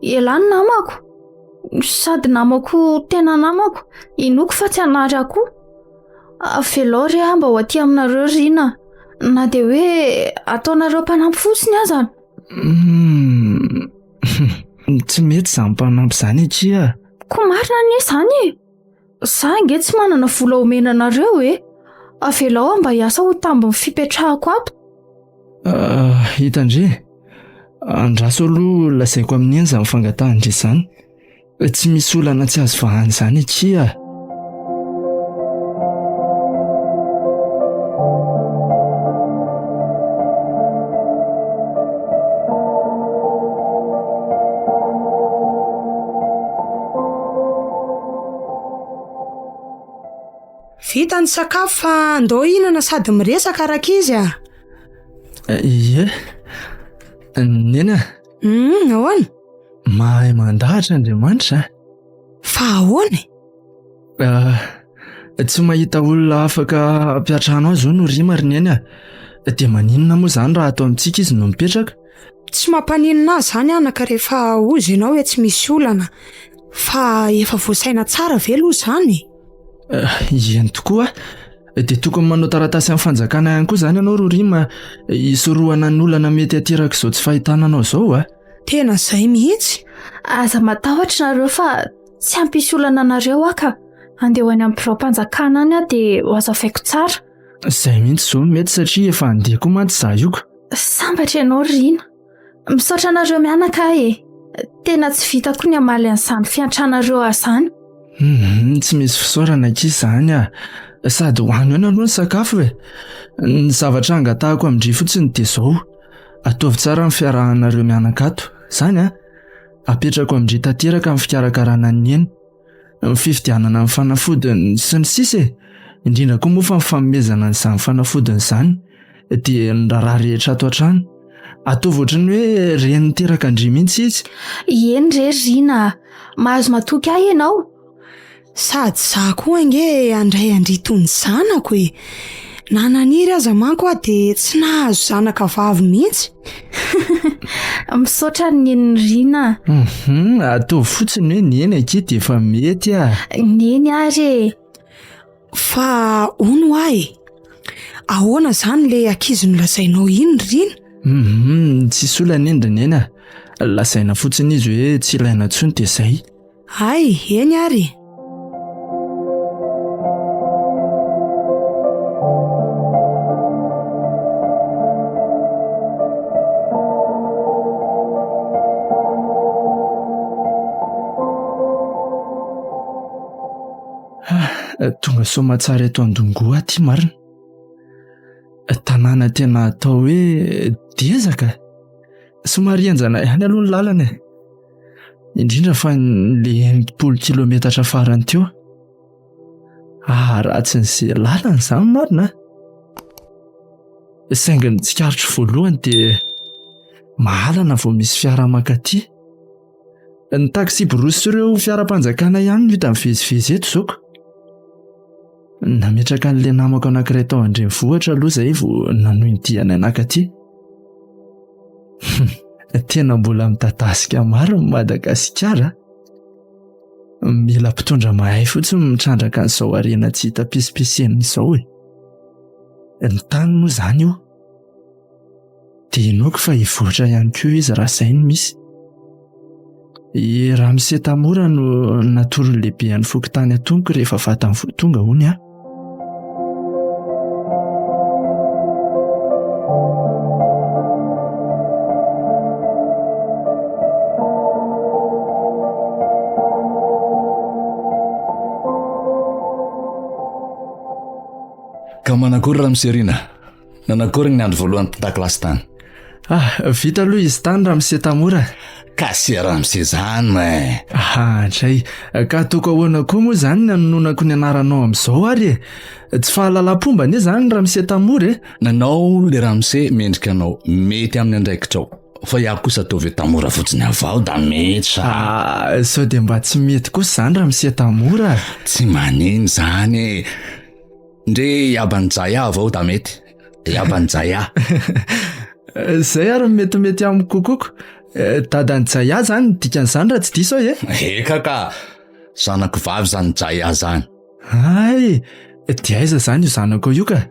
S4: Ialahy ny namako. Sady namako tena namako. Inoako fa tsy hanary ahy koa. Avelao re aho mba ho aty aminareo Rina. Na dia hoe ataonareo mpanampy fotsiny aza.
S3: Hmm. Tsy mety izany mpanampy izany akia.
S4: Koa marina anie izany e! Za ange tsy manana vola omena anareo e! Avelao aho mba hiasa ho tambin'ny fipetrahako ato.
S3: Ah, hitan-dry, andraso aloha lazaiko amin'i Neny izany fangatahan-dry izany. Tsy misy olana tsy azo vahana izany akia.
S6: Vita ny sakafo fa andao hihinana sady miresaka rankizy a!
S3: Ie, Neny a!
S6: Hum, ahoana?
S3: Mahay mandahatra Andriamanitra a!
S6: Fa ahoana e?
S3: Ah, tsy mahita olona afaka hampiantrano ahy izao no rima ry Neny a! Dia maninona moa izany raha ato amintsika izy no mipetraka?
S6: Tsy mampaninona ahy izany anaka rehefa hozy ianao hoe tsy misy olana. Fa efa voasaina tsara ve aloha izany e?
S3: Eh, eny tokoa. Dia tokony manao taratasy amin'ny fanjakana ihany koa izany ianao Rorima hisorohana ny olana mety haterak'izao tsy fahitana anao izao a.
S6: Tena izay mihitsy.
S4: Aza matahotra nareo fa tsy hampisy olana anareo aho ka. Andeha ho any amin'ny biraom-panjakana any aho dia ho azavaiko tsara.
S3: Izay mihitsy izao no mety satria efa handeha koa mantsy izaho io ka.
S4: Sambatra ianao ry Rina. Misaotra anareo mianaka aho e. Tena tsy vitako ny hamaly an'izany fiantranareo ahy izany.
S3: Hum, tsy misy fisaorana akia izany ah. Sady hohano ihany aloha ny sakafo e. Ny zavatra angatahako amin-dry fotsiny dia izao. Ataovy tsara ny fiarahanareo mianaka ato. Izany ah. Apetrako amin-dry tanteraka ny fikarakarana an'i Neny. Ny fividianana ny fanafodiny sy ny sisa e! Indrindra koa moa fa ny fanomezana an'izany fanafodiny izany dia ny raharaha rehetra ato an-trano. Ataovy ohatran'ny hoe reny niteraka an-dry mihitsy izy.
S4: Eny re ry Rina a! Mahazo matoky ahy ianao.
S6: Sady za koa ange handray an-dry toy ny zanako e! Na naniry aza manko aho dia tsy nahazo zanaka vavy mihitsy.
S4: Misaotra an'i Neny Rina
S3: a. Hum, ataovy fotsiny hoe Neny akia dia efa mety a.
S4: Neny ary e.
S6: Fa hono hoa e, ahoana izany ilay ankizy nolazainao iny ry Rina?
S3: Hum, tsisy olana iny ry Neny a. Lazaina fotsiny izy hoe tsy ilaina intsony dia izay.
S6: Hay, eny ary e.
S3: Tonga soamatsara eto Andongoa aty marina. Tanàna tena atao hoe dezaka. Somary henjana ihany aloha ny lalana e. Indrindra fa le 60 kilometatra farany teo. Ah, ratsin'izay lalana izany marina. Saingy ny tsikaritro voalohany dia mahalana vao misy fiara mankaty. Ny taxi-brousse sy ireo fiaram-panjakana ihany no hita mivezivezy eto izao ka. Nametraka an'ilay namako anankiray tao an-drenivohitra aloha izahay vao nanohy ny dianay nankaty. Tena mbola midadasika maro ny Madagasikara. Mila mpitondra mahay fotsiny mitrandraka an'izao harena tsy hita pisipisenina izao e. Ny tany moa izany io. Dia inoako fa hivoatra ihany koa izy raha izay no misy. I Ramose Tamora no natoron'ny lehiben'ny fokontany Antonoko rehefa vatany vao tonga hono aho.
S5: Ka manakory Ramose Rina? Nanakory ny andro voalohany tan-dakilasy tany?
S3: Ah, vita aloha izy tany ramose Tamora.
S5: Ka sy ramose zany ma e.
S3: Ah, dray. Ka ataoko ahoana koa moa zany ny anononako ny anaranao amin'izao ary e? Tsy fahalalam-pomba anie zany ramose Tamora e.
S5: Nanao le ramose mendrika anao, mety amin'ny andraikitrao. Fa iaho kosa ataovy hoe Tamora fotsiny avao da mety sa.
S3: Ah, sao dia mba tsy mety kosa zany ramose Tamora.
S5: Tsy manino zany e. Ndre iaban'i Jaya avao da mety. Iaban'i Jaya.
S3: Zay ary ny metimety amiko kokoa ko. Eh, dadan'i Jaya zany ny dikan'izany raha tsy diso aho
S5: e. Eka ka. Zanako vavy zany Jaya zany.
S3: Hay, dia aiza zany io zanakao io ka?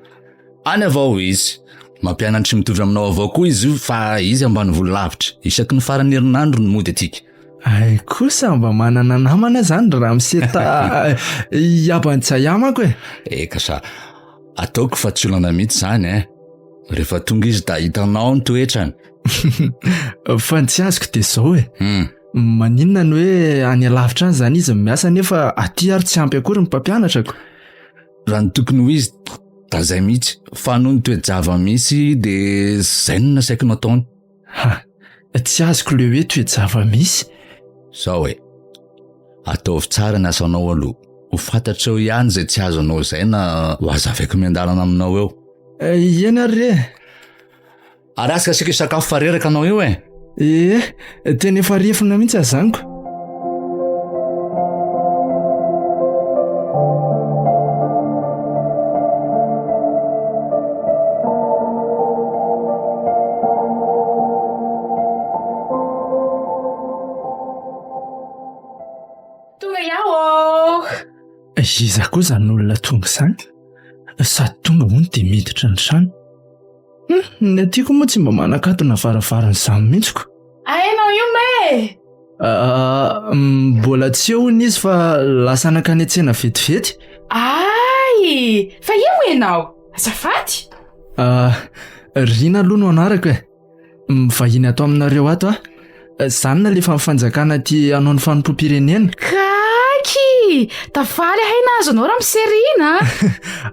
S5: Any avao izy. Mampianatry mitovy aminao avao koa izy io fa izy ambanivolo lavitra. Isaky ny faran'ny herinandro no mody atsika.
S3: Hay kosa mba manana namana zany ry ramose ta iaban'i Jaya manko e.
S5: Eka sa, ataoko fa tsy olana mihitsy zany eh. Rehefa tonga izy da hitanao ny toetrany.
S3: Fa ny tsy azoko dia zao e.
S5: Hmm.
S3: Maninona ny hoe any alavitra any zany izy miasa nefa aty ary tsy ampy akory ny mpampianatra ko.
S5: Raha ny tokony ho izy da zay mihitsy fa noho ny toe-java-misy de zay no nasaiko nataony.
S3: Ha! Tsy azoko le hoe toe-java-misy.
S5: Zao e, ataovy tsara ny asanao aloha, ho fantatrao ihany izay tsy azonao izay na ho hazavaiko miandalana aminao eo.
S3: Eh, eny ary re.
S5: Ary aska asika hisakafo fa reraka anao io e.
S3: Ee, tena efa refona mihitsy azaniko.
S2: Tonga iaho ô!
S3: Iza koa izany olona tonga izany? Sady tonga hono dia miditra ny trano. Hum, ny aty koa moa tsy mba manakatona varavarana izany mihitsy ko.
S2: Ahenao io me!
S3: Ah, mbola tsy eo hono izy fa lasa nankany an-tsena vetivety.
S2: Ay! Fa io ianao? Azafady!
S3: Ah, Rina aloha no anarako e. Mivahiny ato aminareo ato aho. Zany nalefan'ny fanjakana aty hanao ny fanompoam-pirenena.
S2: Kaky! Tafaly ahay nahazo anao ramose Rina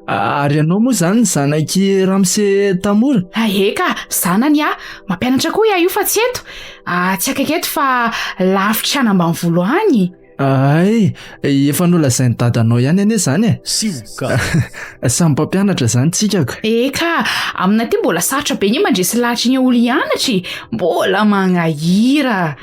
S3: a! Ary ianao moa izany zanak'i ramose Tamora?
S2: Eka, zanany aho. Mampianatra koa iaho io fa tsy eto. Ah, tsy akaiky eto fa lavitra any ambanivolo any.
S3: Hay, efa nolazain'i dadanao ihany anie izany e.
S7: Sioka.
S3: Samy mpampianatra izany tsika ka.
S2: Eka, aminay aty mbola sarotra be ny mandresy lahatra ny olo hianatra e. Mbola magnahira.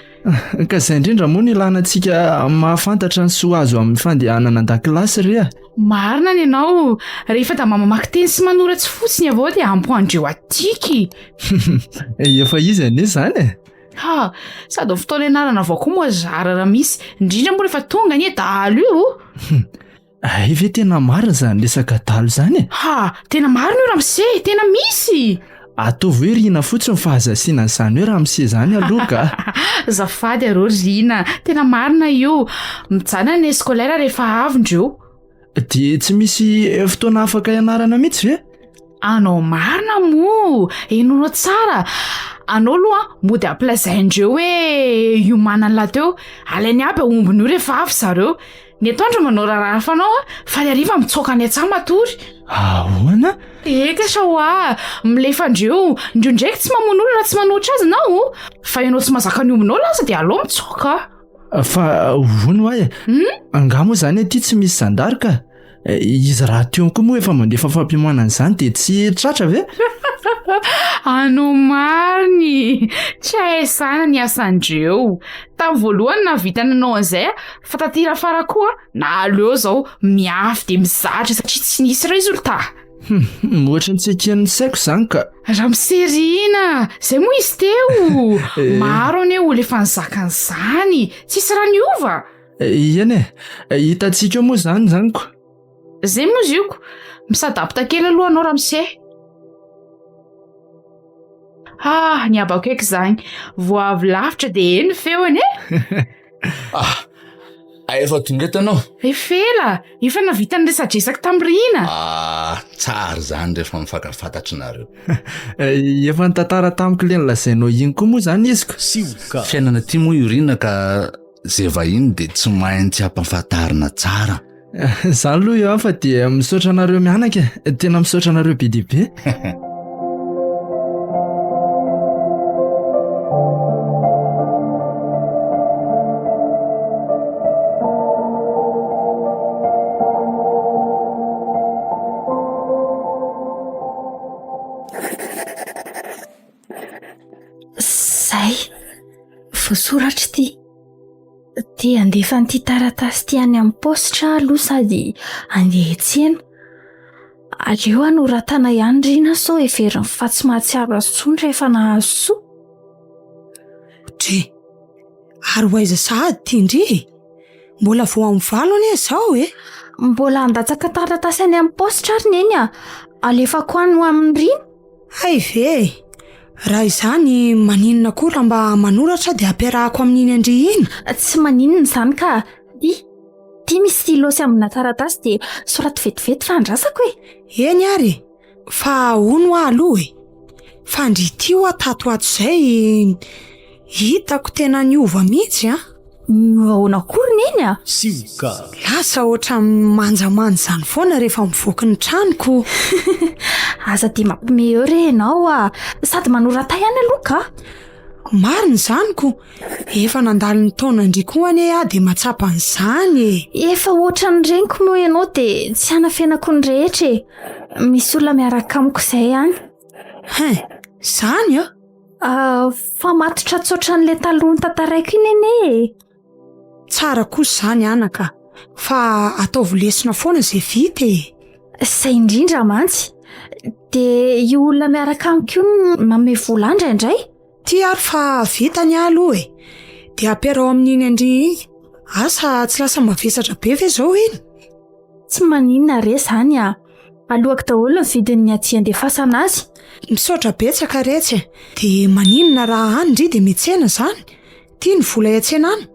S3: Ka izay indrindra moa no ilana antsika mahafantatra ny soa azo amin'ny fandehanana an-dakilasy re a.
S2: Marina ny anao, rehefa da mba mamaky teny sy manoratsy fotsiny avao dia ampy ho andreo atiky.
S3: Efa izy anie izany e.
S2: Ha, sady ny fotoana ianarana avao koa moa zara raha misy, indrindra moa rehefa tonga anie dahalo io.
S3: Hay ve tena marina izany resaka dahalo izany e?
S2: Ha, tena marina io ramose, tena misy!
S3: Ataovy hoe Rina fotsiny fa aza asiana an'izany hoe ramose izany aloha ka.
S2: Azafady arô Rina, tena marina io. Mijanona ny année scolaire rehefa avy ndreo.
S3: Dia tsy misy fotoana afaka ianarana mihitsy ve?
S2: Anao marina moa! Henoinao tsara! Anao aloha mody ampilazain-dreo hoe hiomanany lahateo. Alainy aby aombiny io rehefa avy zareo. Ny atoandro manao raharaha fanao fa ny hariva mitsoaka any an-tsaha matory.
S3: Ahoana?
S2: Eka sa hoa! Milefa andreo! Ndreo ndraiky tsy mamono olona raha tsy manohitra azy nao! Fa ianao tsy mahazaka ny ombinao lasa dia aleo mitsoaka!
S3: Fa hono hoa e! Angaha moa izany aty tsy misy zandary ka? Izy rahateo koa moa efa mandefa fampiomanana izany dia tsy tratra ve?
S2: Anao marina e! Tsy ahaisana ny asan-dreo. Tamin'ny voalohany nahavita nanao an'izay aho, fa taty afara koa naleo izao miafy dia mizatra satria tsy nisy résultat.
S3: Hum, ohatry ny tsy eken'ny saiko izany ka.
S2: Ramose Rina, izay moa izy teo. Maro anie olona efa nizaka an'izany, tsisy raha niova.
S3: Eny e, hitantsika eo moa izany izany ko.
S2: Zay moa zioko, mi-s'adapte kely aloha anao ramose. Ah, ny abako eky izany, vao avy lavitra dia eny ny feony e.
S5: Ah, efa tonga eto ianao?
S2: Efa ela, efa nahavita ny resadresaka tamin'i Rina.
S5: Ah, tsara izany rehefa mifankafantatry nareo.
S3: Efa nitantara tamiko ilay nolazainao iny koa moa izany izy ko.
S7: Sioka.
S5: Fiainana aty moa io Rina ka Zay vahiny dia tsy maintsy ampafantarina tsara.
S3: Zany aloha eo fa dia misaotra anareo mianaka e. Tena misaotra anareo be dia be.
S4: Voasoratra ity. Te handefa an'ity taratasy ity any amin'ny paositra aho aloha sady handeha hiantsena. Aleo hanoratana ihany Rina sao heveriny fa tsy mahatsiaro azy intsony rehefa nahazo soa.
S6: Dre! Ary ho aiza sahady ity ndry e? Mbola vao amin'ny valo anie izao e!
S4: Mbola handatsaka taratasy any amin'ny paositra ary Neny a! Alefako any ho amin'i Rina.
S6: Hay ve e! Raha izany maninona koa raha mba manoratra dia ampiarahako amin'iny an-dry iny?
S4: Tsy maninona izany ka! Ity, ity misy stylo sy ambina taratasy dia soraty vetivety fa andrasako e!
S6: Eny ary e! Fa hono hoa aloha e! Fa ndry ity hoa tato ho ato izay hitako tena niova mihitsy an!
S4: Niova ahoana koa ry Neny a?
S6: Sioka! Lasa ohatran'ny manjamanja izany foana rehefa mivoaka ny tranoko.
S4: Aza dia mampime eo re ianao a! Sady manorata ihany aloha ka!
S6: Marina izany ko! Efa nandalo ny taonan-dry koa anie aho dia mahatsapa an'izany e!
S4: Efa ohatran'ny reniko moa ianao dia tsy hanafenako ny rehetra e! Misy olona miaraka amiko izay any.
S6: Hein! Izany an!
S4: Ah, fa matotra tsy ohatran'ilay taloha notantaraiko iny anie e!
S6: Tsara kosa izany anaka, fa ataovy lesona foana izay vita e!
S4: Izay indrindra mantsy! Dia io olona miaraka amiko io no manome vola ahy indraindray.
S6: Ty ary fa vita ny ahy aloha e! Dia ampiaraho amin'iny an-dry iny. Asa tsy lasa mavesatra be ve izao iny?
S4: Tsy maninona re izany a! Aloako daholo ny vidin'ny aty andefasana azy.
S6: Misaotra betsaka retsy e! Dia maninona raha any ndry dia miantsena izany? Ty ny vola iantsenana.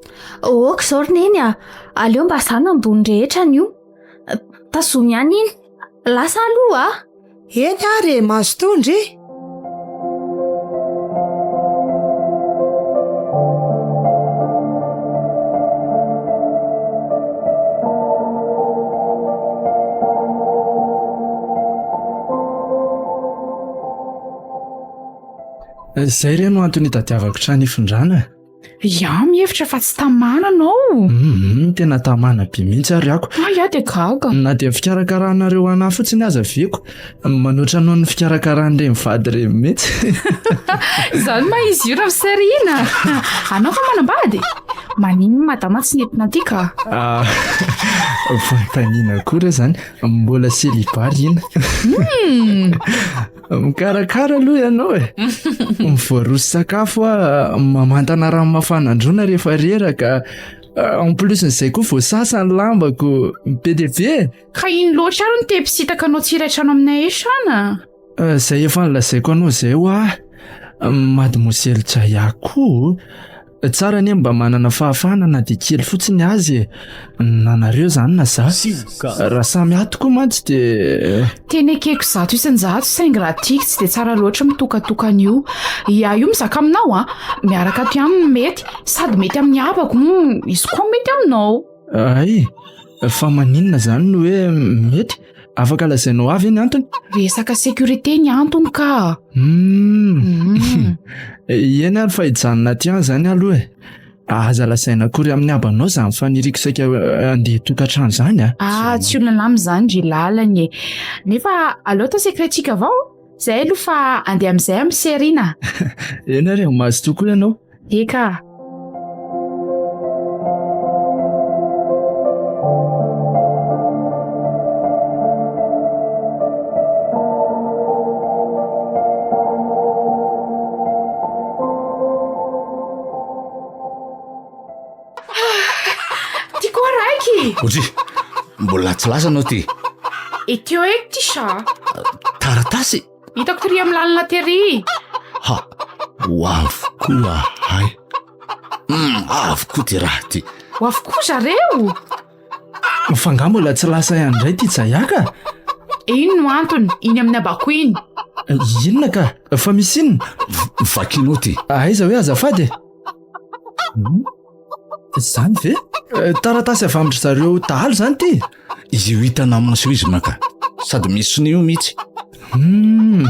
S4: Ok izao ry neny a! Aleo mba za no ambony rehetra anio. Tazomy ihany iny. Lasa aloha a!
S6: Eny ary e, mazotoa ndry!
S3: Izay re no antony itadiavako trano hifindrana e.
S2: Iaho mihevitra fa tsy tamana anao.
S3: Hum, tena tamana be mihitsy ary ako.
S2: Ah, iaho dia gaga.
S3: Na dia ny fikarakaranareo anah fotsiny aza veko, manoatra noho ny fikarakaran'ireny vady ireny mihitsy.
S2: Izany ma izy io Ramserina. Anao fa manambady? Maninona madama tsy nentina aty ka?
S3: Ah, fanontaniana koa re izany, mbola célibat ry ina.
S2: Hmm.
S3: Mikarakara aloha ianao e. Mivoaroso sakafo aho, mamantana rano mafana androana rehefa reraka. En plus n'izay koa voasasa ny lambako, be dia be e.
S2: Ka ino loatra ary no te mpisitaka anao tsy hiray trano aminay eo Shana?
S3: Izay efa nolazaiko anao izay hoa, Mademoiselle Jaya koa. Tsara anie mba manana fahafahana na dia kely fotsiny aza e! Na nareo izany na za. Raha samy ato koa mantsy dia.
S2: Tena ekeko 100% saingy raha tiako tsy dia tsara loatra mitokatokana io. Ia io mizaka aminao an! Miaraka ato ihany no mety, sady mety amin'ny havako moa izy koa mety aminao.
S3: Hay! Fa maninona izany no hoe mety? Afaka lazainao ahy ve ny antony?
S2: Resaka sécurité ny antony ka.
S3: Hmm. Eny ary fa hijanona aty ihany izany aloha e. Aza lazaina akory amin'ny habanao izany faniriako saika eh, handeha tokantrano izany a.
S2: Ah, tsy olana amin'izany ry lalany e. Nefa aleo atao secret-tsika avao. Zay aloha fa andeha amin'izay amin'ny serina.
S3: Eny ary, mazotoa koa ianao.
S2: Eka. Ty koa raiky.
S5: Odry, mbola tsy lasa anao ty.
S2: Eteo eto ty sa.
S5: Taratasy?
S2: Hitako tery amin'ny lalana tery.
S5: Ha, ho avy koa hay. Mm, avy koa ty raha ty.
S2: Ho avy koa zareo.
S3: Fa nga mbola tsy lasa ihany indray ty Jayaka?
S2: Ino no antony, iny amin'ny abako iny.
S3: Inona ka? Fa misy inona?
S5: Vakinao ty.
S3: Aiza hoe azafady e? Hmm? Izany ve? Eh, taratasy avy amin-dry zareo dahalo izany ity?
S5: Izy io hitanao maso izy maka. Sady misy sonia io mihitsy.
S3: Hmm,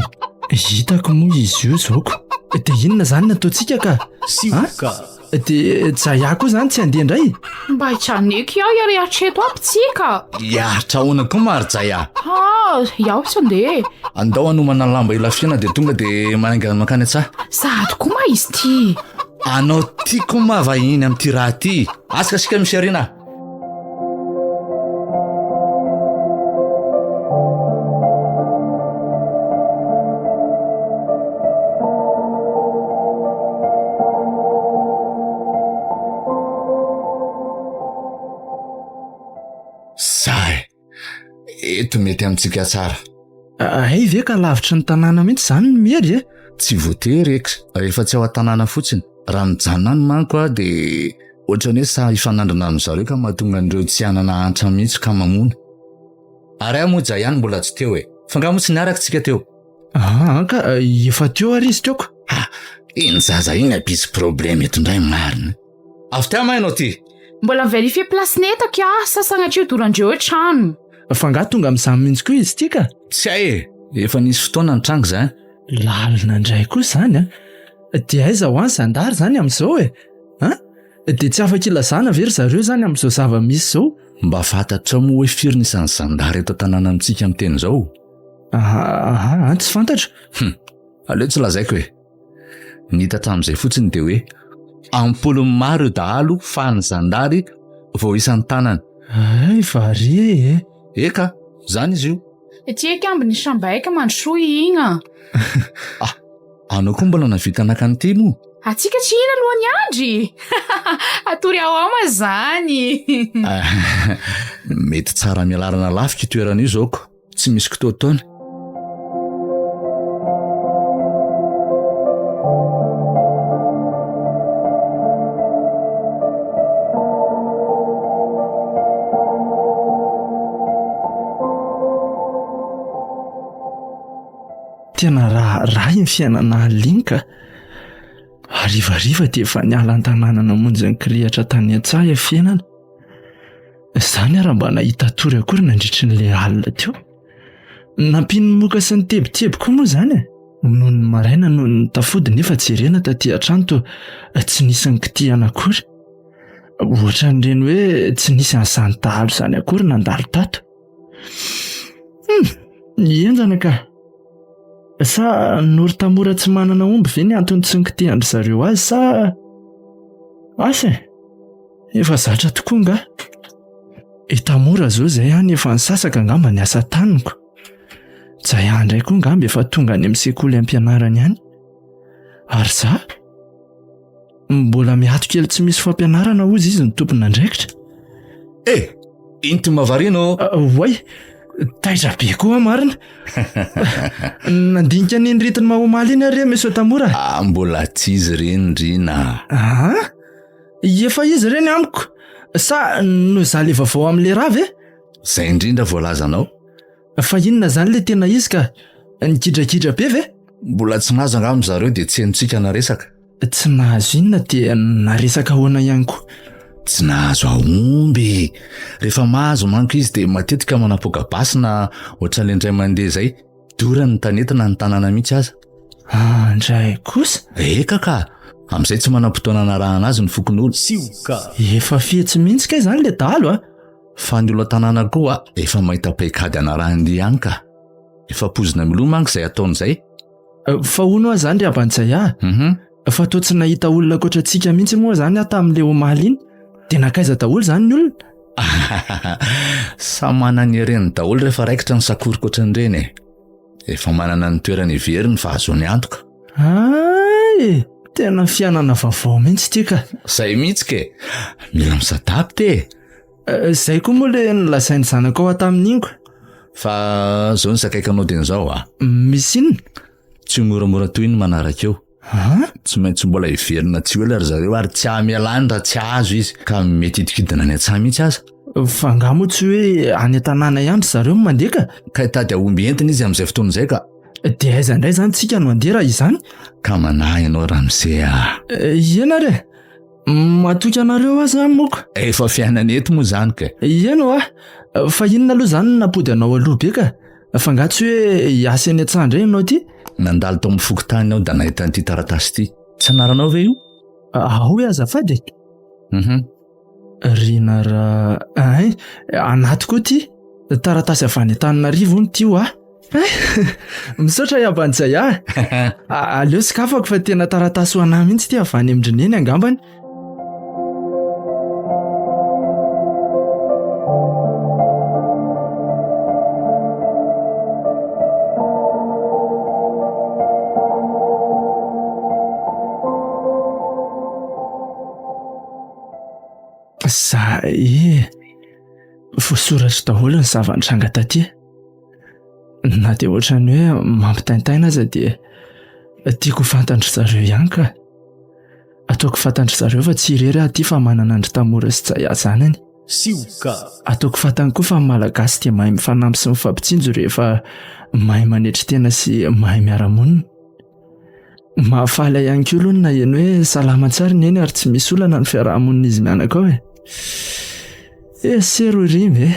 S3: hitako moa izy io zoko. Dia inona izany ny ataontsika ka?
S5: Sioka.
S3: Dia Jaya koa izany tsy handeha indray?
S2: Mba hijaneko iaho iary hatreto aby tsika.
S5: Hiaritra ahoana koa ma ry Jaya?
S2: Ha, iaho tsy handeha.
S5: Andao hanomana lamba hilafiana dia tonga dia manaingana mankany an-tsaha.
S2: Sahady koa ma izy ity.
S5: Anao ty koa ma vahiny amin'ity raha ty. Asika asika misy aoriana. Zay. Eto mety amintsika tsara.
S3: Hay ve ka lavitry ny tanàna mihitsy izany ny miery e?
S5: Tsy voatery ex, rehefa tsy ao an-tanàna fotsiny. Raha mijanona any manko aho dia ohatran'ny hoe sahy hifanandrina amin-dry zareo ka mahatonga an'ireo tsy hanana antra mihitsy ka mamono. Ary aho moa Jay ihany mbola tsy teo e. Fa angaha moa tsy niaraka tsika teo?
S3: Aa ka efa teo ary izy teo ka.
S5: Ha! Iny zaza iny hampisy problème eto indray marina. Avy teo ma ianao ty?
S2: Mbola mi-verifier place-ny eto aky aho sa sanatria hodoran-dreo eo trano.
S3: Fa angaha tonga amin'izany mihitsy koa izy ity ka?
S5: Tsy hay e! Efa nisy fotoana nitranga izany.
S3: Lalina indray koa izany an! Dia aiza ho any zandary izany amin'izao e? An? Dia tsy afaka ilazana ve ry zareo izany amin'izao zava-misy izao?
S5: Mba fantatrao moa hoe firy ny isan'ny zandary eto an-tanàna amintsika miteny izao?
S3: Aha, tsy fantatro.
S5: Hum, aleo tsy lazaiko e! Ny hita hatramin'izay fotsiny dia hoe am-polony maro ireo dahalo fa ny zandary vao isan'ny tanana.
S3: Hay varia e!
S5: Eka, izany izy io.
S2: Ety eky ambiny shambaika mandrosoa igna.
S5: Ah, anao koa mbola navita naka an'ity moa?
S2: Atsika tsy hihina alohan'ny andry! Atory ao ama zany.
S5: Mety tsara mialarana lafika io toerana io zao ko. Tsy misy kitoatoana.
S3: Tena raharaha iny fiainana alina iny ka. Harivariva dia efa niala an-tanàna namonjy ny kirihitra tany an-tsaha ilay fiainana. Izany ary mba nahita tory akory nandritry ny le alina teo. Nampian'ny moka sy ny tebiteby koa moa izany e. Noho ny maraina noho ny tafody nefa jerena taty an-trano toa tsy nisy nikitihana akory. Ohatran'ireny hoe tsy nisy an'izany dahalo izany akory nandalo tato. Hmm, henjana ka. Sa Noro Tamora tsy manana omby ve ny antony tsy nikitihan-dry zareo azy sa asa e? Efa zatra tokoa nga. I Tamora zao izay any efa nisasaka angamba ny asa taniko. Jaya indray koa angamba efa tonga any amin'ny sekoly ampianarany any. Ary za? Mbola miato kely tsy misy fampianarana hozy izy ny tompon'andraikitra.
S5: Eh! Inty mahavariana ô!
S3: Oay! Taitra be koa marina. Nandinika an'iny rythme omaly iny ary Monsieur Tamora.
S5: Ah, mbola tsy izy ireny Rina.
S3: Ah? Efa izy ireny amiko. Sa noho izaho le vaovao amin'le raha ve?
S5: Izay indrindra voalazanao.
S3: Fa inona izany le tena izy ka? Nigidragidra be ve?
S5: Mbola tsy nahazo angamba zareo dia tsy henontsika naresaka.
S3: Tsy nahazo inona dia naresaka ahoana ihany koa?
S5: Tsy nahazo aomby e! Rehefa mahazo manko izy dia matetika manapoaka basy na ohatran'ilay indray mandeha izay. Dorany ny tanety na ny tanàna mihitsy aza.
S3: Ah, ndray kosa?
S5: Eka ka! Amin'izay tsy manam-potoana hanarahana azy ny fokonolona. Sioka!
S3: Efa fetsy mihitsy kay izany le dahalo a!
S5: Fa ny olon-tanàna koa efa mahita paikady hanarahan-dia ihany ka. Efa poizina miloha manko izay ataony izay.
S3: Fa hono hoa izany ry Abanjay a!
S5: Mhm.
S3: Fa toa tsy nahita olona ankoatra antsika mihitsy moa izany aho tamin'ilay omaly iny. Dia nankaiza daholo izany ny olona?
S5: Samy manana ny heriny daholo rehefa raikitra ny sakoroka ohatran'ireny e. Efa manana ny toerany heveriny fa ahazoany antoka.
S3: Hay e! Tena fiainana vaovao mihitsy ity ka.
S5: Zay mihitsy ke! Mila mi-s'adapte e!
S3: Eh, zay koa moa le nolazain'ny zanakao aho tamin'iny ko.
S5: Fa zao ny sakaikanao dia izao a.
S3: Misy inona?
S5: Tsy ho moramora toy ny manaraka eo.
S3: An?
S5: Tsy maintsy mbola hiverina tsy ho ela ry zareo ary tsy hamela any raha tsy azo izy ka mety hidikidina any an-tsaha mihitsy aza.
S3: Fa angaha moa tsy hoe any an-tanàna ihany ry zareo no mandeha ka?
S5: Ka hitady aomby entina izy amin'izay fotoana izay ka.
S3: Dia aiza indray izany tsika no handeha raha izany?
S5: Ka manahy ianao ramose a.
S3: Eny ary e! Matoky anareo aho zany moka.
S5: Efa fiainana eto moa izany ka.
S3: Eny hoa, fa inona aloha izany no nampody anao aloha be ka? Fa angaha tsy hoe hiasa eny an-tsaha indray ianao ity?
S5: Nandalo tao amin'ny fokontany aho dia nahita an'ity taratasy ity. Tsy anaranao ve io?
S3: Ao hoe azafady e.
S5: Mhm.
S3: Rina ra... Ein, anaty koa ity. Taratasy avy any Antananarivo hono ity hoa. Misaotra i Aban'i Jaya. Aleo sokafako fa tena taratasy ho anah mihitsy ity avy any amin-dry Neny angambany. Za e, voasoratro daholo ny zava-nitranga taty. Na dia ohatran'ny hoe mampitaintaina aza dia tiako ho fantan-dry zareo ihany ka. Ataoko fantan-dry zareo fa tsy irery aho aty fa manana an-dry Tamora sy Jaya zanany.
S7: Sioka.
S3: Ataoko fantany koa fa ny Malagasy dia mahay mifanampy sy mifampitsinjo rehefa mahay manetry tena sy mahay miara-monina. Mahafaly ahy ihany koa aloha ny naheno hoe salama tsara i Neny ary tsy misy olana ny fiaraha-monin'izy mianaka ao e. Eh, sero i Rima e.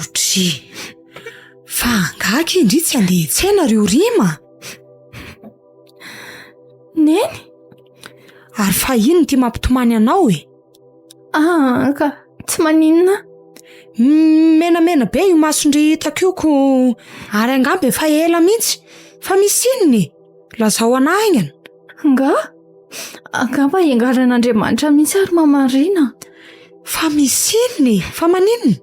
S6: Otri. Fa angaha kay ndry tsy handeha hiantsena ry Orima?
S4: Neny?
S6: Ary fa inona ity mampitomany anao e?
S4: Ah, ka tsy maninona.
S6: Menamena be io masondry hitako io ko ary angamba efa ela mihitsy. Fa misy inona e? Lazao anah haingana.
S4: Angaha? Angamba hiangaran'Andriamanitra mihitsy ary mamarina.
S6: Fa misy inona e? Fa maninona?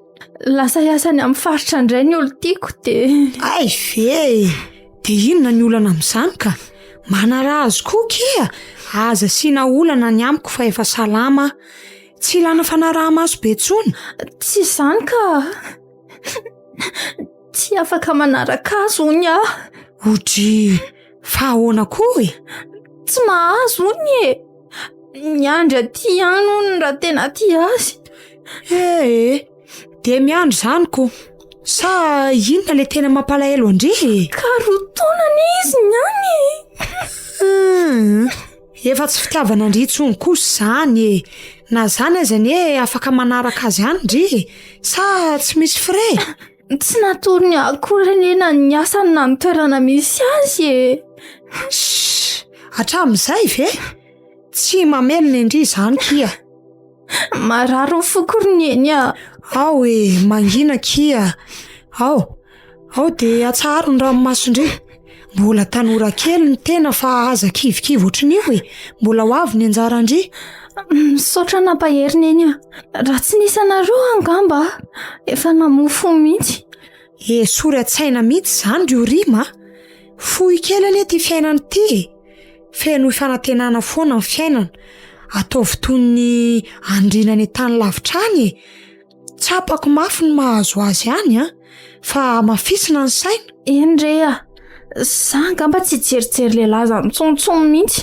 S4: Lasa hiasa any amin'ny faritra indray ny olon-tiako dia...
S6: Hay ve e! Dia inona ny olana amin'izany ka? Manaraha azy koa kia! Aza asiana olana ny amiko fa efa salama aho. Tsy ilana fanaraha-maso be intsony.
S4: Tsy izany ka! Tsy afaka manaraka azy hono aho.
S6: Odry! Fa ahoana koa e?
S4: Tsy mahazo hono e! Miandry aty ihany hono raha tena tia azy.
S6: Ee, dia miandry izany ko. Sa inona ilay tena mampalahelo an-dry e?
S4: Ka roa taona anie izy niany e!
S6: Hum, efa tsy fitiavana an-dry intsony kosa izany e! Na izany aza anie afaka manaraka azy ihany ndry e! Sa tsy misy frais?
S4: Tsy natorony akory anie na ny asany na ny toerana misy azy e!
S6: Shh! Hatramin'izay ve? Tsy mamelona indry izany kia!
S4: Marary ny foko ry Neny a!
S6: Ao e, mangina kia! Ao, ao dia atsaharo ny ranomason-dry. Mbola tanora kely ny tena fa aza kivikivy ohatran'io e! Mbola ho avy ny anjaran-dry.
S4: Misaotra nampahery Neny a! Raha tsy nisy anareo angamba efa namoa fo mihitsy.
S6: Esory an-tsaina mihitsy izany ry Orima a! Fohy kely anie ity fiainana ity e! Fenoy fanantenana foana ny fiainana. Ataovy toy ny andriana any an-tany lavitra any e! Tsapako mafy ny mahazo azy any an! Fa hamafisina ny saina.
S4: Eny re a! Za angamba tsy hijerijery lehilahy zany intsony mihitsy.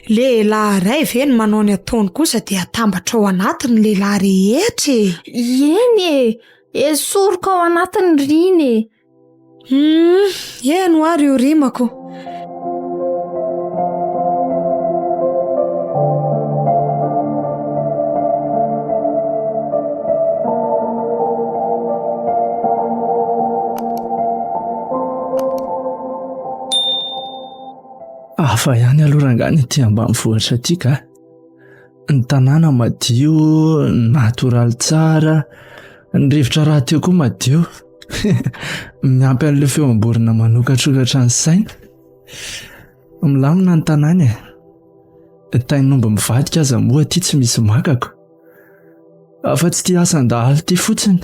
S6: Lehilahy iray ve no manao ny ataony kosa dia atambatra ao anatiny ny lehilahy rehetra e!
S4: Eny e! Esoriko ao anatiny ry iny e!
S6: Hum, eny hoa ry Orimako.
S3: Hafa ihany aloha rangahy ny aty ambanivohitra aty ka. Ny tanàna madio, natoraly tsara, ny rivotra rahateo koa madio. Miampy an'ilay feom-borona manokatrokatra ny saina. Milamina ny tanàna e. Tain'omby mivadika aza moa aty tsy misy makako. Afa-tsy ity asan-dahalo ity fotsiny.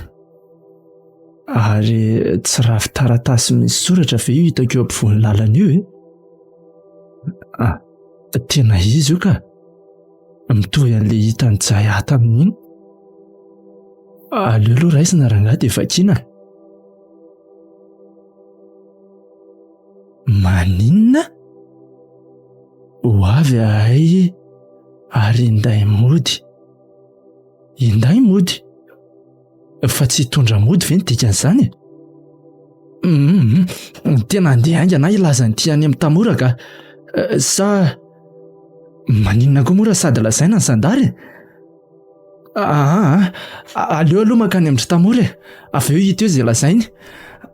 S3: Ary tsy ravin-taratasy misy soratra ve io hitako eo ampovoan'ny lalana io e? Ah, tena izy io ka. Mitohy an'ilay hitan'i Jaya tamin'iny. Aleo aloha raisina rangahy dia vakiana. Maninona? Ho avy ahay ary hinday mody. Hinday mody? Fa tsy hitondra mody ve ny dikan'izany e? Hum, tena handeha haingana aho hilaza an'ity any amin'ny Tamora ka. Sa maninona koa moa raha sady lazaina ny zandary e? Aa, aleo aloha mankany amin-dry Tamora e. Avy eo hita eo izay lazainy.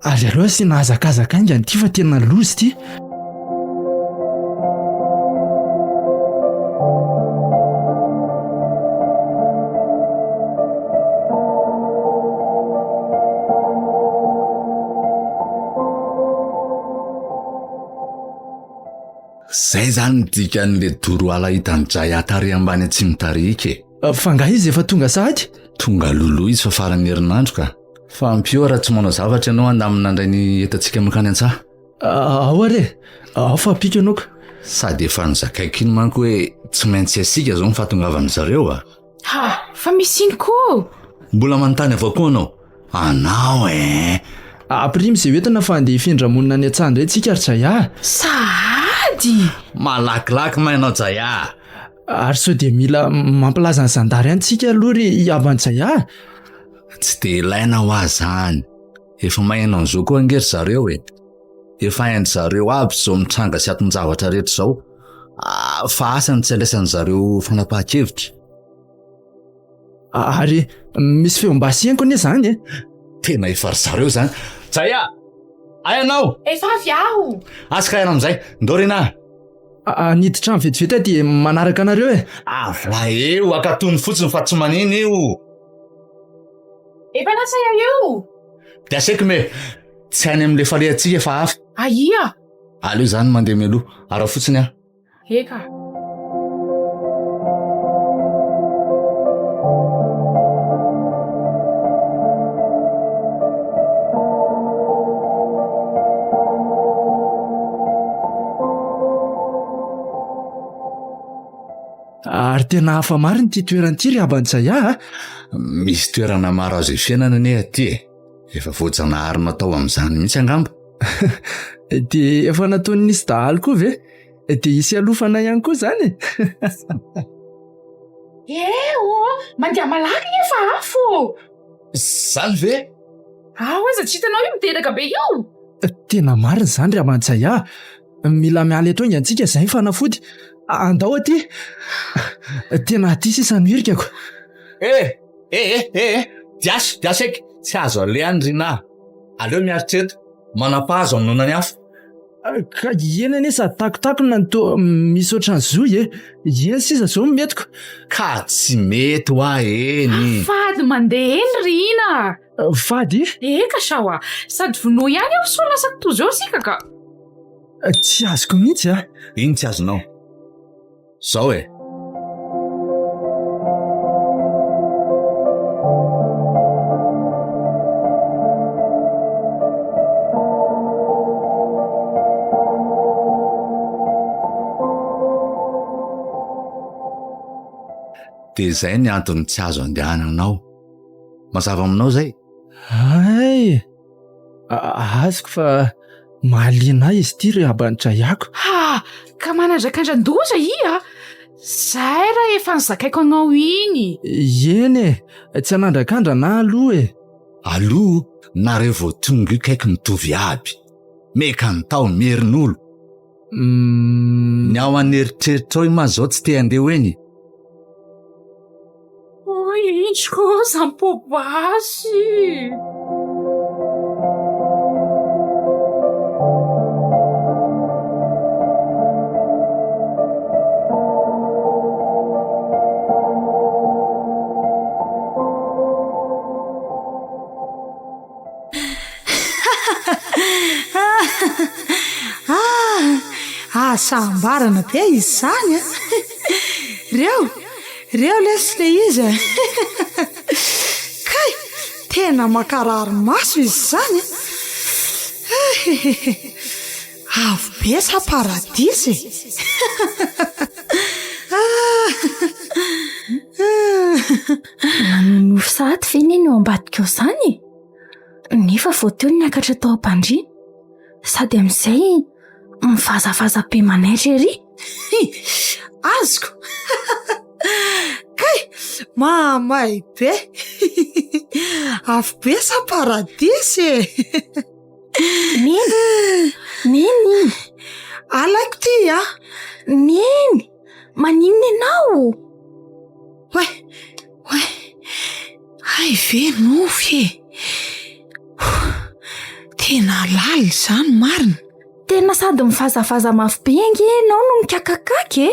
S3: Ary aleo asiana hazakazaka haingana ity fa tena loza ity.
S5: Zay zany ny dikan'le doro ala hitan'i Jaya tary ambany atsimo tarihika e.
S3: Fa angaha izy efa tonga sahady?
S5: Tonga loloha izy fa faran'ny herinandro ka. Fa ampio raha tsy manao zavatra ianao handamina indray ny entantsika mankany an-tsaha.
S3: Ao ary e! Ao fa ampiko ianao ka.
S5: Sady efa nozakaiko iny manko hoe tsy maintsy asiaka izao ny fahatongavan-dry zareo a!
S2: Ha! Fa misy ino koa?
S5: Mbola manontany avao koa anao? Anao eh!
S3: Ampirimo izay hoentina fa handeha hifindra monina any an-tsaha indray tsika ry Jaya a!
S2: Sahady!
S5: Malakilaky may ianao Jaya a!
S3: Ary sao dia mila mampilaza ny zandary any tsika aloha ry havan'i Jaya a!
S5: Tsy dia ilaina hoa zany. Efa maheno an'izao koa ange ry zareo e. Efa hain-dry zareo aby izao mitranga sy aton-javatra rehetra izao. Ah, fa asa ny tsy andraisan-dry zareo fanapahan-kevitra.
S3: Ary misy feom-basy henoko anie izany e.
S5: Tena efa ry zareo izany. Jaya! Ay ianao!
S2: Efa avy aho!
S5: Aska ianao amin'izay. Ndao ry na!
S3: Haniditra trano vetivety aho dia manaraka anareo e.
S5: Avy eo, akatony fotsiny fa tsy manino io.
S2: Efa lasa eo.
S5: Dia aseko me, tsy any amin'ilay falehantsika fa hafa.
S2: Aia?
S5: Aleo izany mandeha mialoha, araho fotsiny aho.
S2: Eka.
S3: Ary tena hafa marina ity toerana ity ry Aban'i Jaya a!
S5: Misy toerana maro azo ifiainana anie aty e! Efa voajanahary natao amin'izany mihitsy angamba.
S3: Dia efa nataon'ny nisy dahalo koa ve? Dia hisy alofana ihany koa izany e!
S2: Eh oh! Mandeha malaky anie fa afo!
S5: Izany ve?
S2: Ao aza tsy hitanao io miteraka be io!
S3: Tena marina izany ry Aban'i Jaya a! Mila miala eto haingana tsika izay ny fanafody. Andao aty. Tena aty sisa no hirikako.
S5: Eh! Eh eh eh eh! Diasy, diasy eky! Tsy azo aleha any Rinah. Aleo miaritra eto. Manam-pahazo hamonoana ny afo.
S3: Ka eny anie sady takotakona no toa misy ohatran'ny zohy e. Eny sisa izao no metiko.
S5: Ka tsy mety hoa eny.
S2: Fady mandeha eny Rina a!
S3: Fady?
S2: Eka sao a! Sady vonoy ihany aho sao lasa kitoza eo isika ka!
S3: Tsy azoko mihitsy a!
S5: Ino tsy azonao? Zao e! Dia izay ny antony tsy azo andehananao. Mazava aminao izay?
S3: Hay! Azoko fa mahaliana ahy izy ity ry Aban'i Jayako.
S2: Ha! Ka manandrakandran-doza iha! Zay raha efa nozakaiko anao iny.
S3: Eny e! Tsy hanandrakandrana aho aloha e!
S5: Aloha nareo vao tonga io kaiky mitovy aby. Meka ny tao, merin'olo. Ny ao an'eritreritrao io ma zao tsy te handeha ho eny?
S2: Hoy indro zampo-basy.
S6: Ah, hasambarana be izy izany a! Reo, reo lesy le izy e! Kay, tena mankarary maso izy izany a! Avo be sa paradisa e!
S4: Manonofy sahady ve neny eo ambadika ao izany e? Nefa vao teo no niakatra tao am-pandriana. Sady amin'izay mivazavaza be manaitra ery.
S6: Azoko! Kay! Mahamay be! Avo be sa paradisa e!
S4: Neny! Neny!
S6: Alaiko ty a!
S4: Neny! Maninona ianao?
S6: Oay! Oay! Hay ve nofy e! Tena lalina izany marina.
S4: Tena sady mivazavaza mafy be ange ianao no mikakakaka e!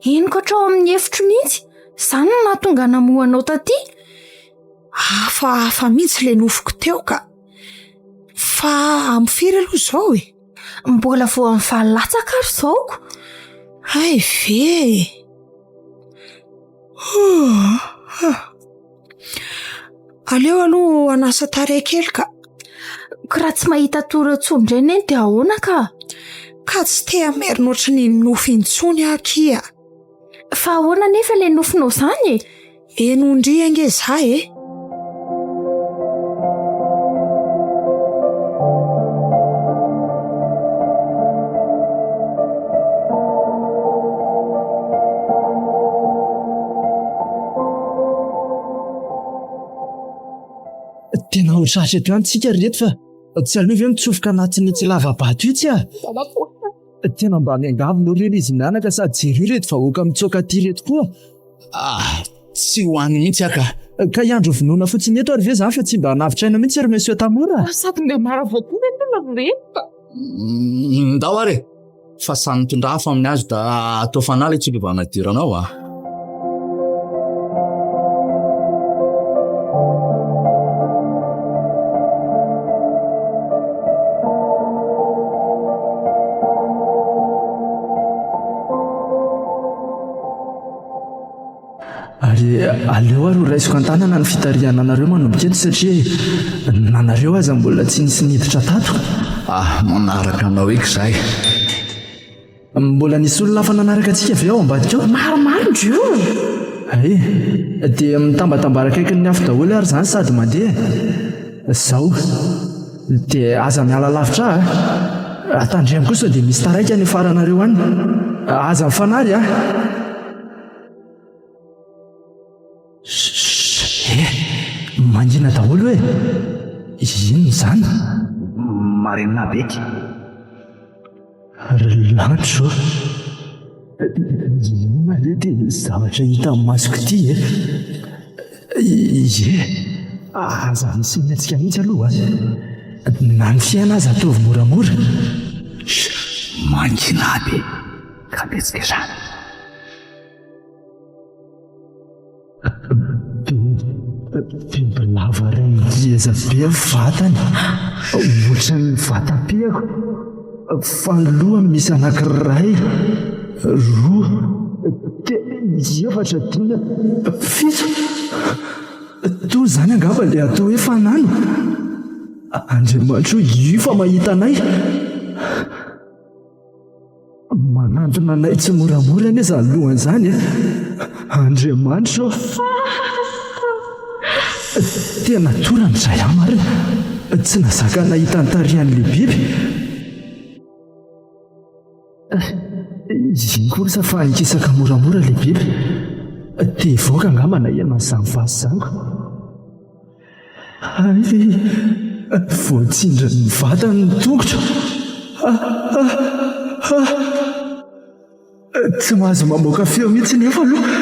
S4: Henoko hatrao amin'ny efitro mihitsy, izany no nahatonga namoha anao taty.
S6: Hafahafa mihitsy ilay nofiko teo ka. Fa amin'ny firy aloha izao e?
S4: Mbola vao amin'ny valo latsaka ary izao ko.
S6: Hay ve e! Aleo aloha hanasa tarehy kely ka.
S4: Ka raha tsy mahita tory intsony indray neny dia ahoana ka?
S6: Ka tsy te hamerina ohatry ny nofy intsony aho akia.
S4: Fa ahoana anefa ilay nofinao izany e?
S6: Henoin-dry ange za e!
S3: Tena ho tratra eto ihany tsika ry reto fa tsy aleo ve mitsofoka anatin'itsy lava-bato itsy ah? Tena mba miangavy no reny izy mianaka sady jereo ireto vahoaka mitsoaka aty ireto koa.
S5: Ah, tsy ho any mihitsy aho ka.
S3: Ka hiandry vonoina fotsiny eto ary ve za fa tsy mba hanavotra aina mihitsy ry Monsieur Tamora?
S2: Sady mba mara voakoa ve tena ry reto?
S5: Ndao ary e! Fa samy mitondra afo amin'ny azy da atao fanahy ilay tsilo vanadiranao a!
S3: Ary aleo ary ho raisiko an-tanana ny fitarihana anareo manomboka eto satria na nareo aza mbola tsy nisy niditra tato.
S5: Ah, manaraka anao eky izahay.
S3: Mbola nisy olona hafa nanaraka antsika ve ao ambadika ao?
S2: Maromaro ndry io.
S3: Hay, dia mitambatambara akaikin'ny afo daholo ary izany sady mandeha. Zao. Dia aza miala lavitra ahy a! Tandremo koa sao dia misy taraiky any faranareo any. Aza mifanary a! Shh! Eh! Mangina daholo e! Inona izany?
S5: Marenina be ty.
S3: Ry lanitra ô! Inona re ty zavatra hita amin'ny masoko ity e? Ie, aza misy mihetsika mihitsy aloha a! Na ny fiaina aza ataovy moramora.
S5: Shh! Mangina be ka mihetsika izany.
S3: Bibilava iray ngeza be ny vatany, ohatran'ny vatam-pehako, fa ny lohany misy anankiray, roa, telo, efatra, dimy, fito. Toa izany angamba ilay atao hoe fanano. Andriamanitra o, io fa mahita anay. Manantona anay tsimoramora anie izany lohany izany e! Andriamanitra ô! Tena torana izahay aho marina! Tsy nahazaka nahita ny tarehan'ilay biby. Iny koa aza fa nikisaka moramora ilay biby. Te hivoaka angamba naheno an'izany vazo izany ko. Hay! Voatsindrin'ny vatany ny tongotro. Tsy mahazo mamoaka feo mihitsy nefa aloha.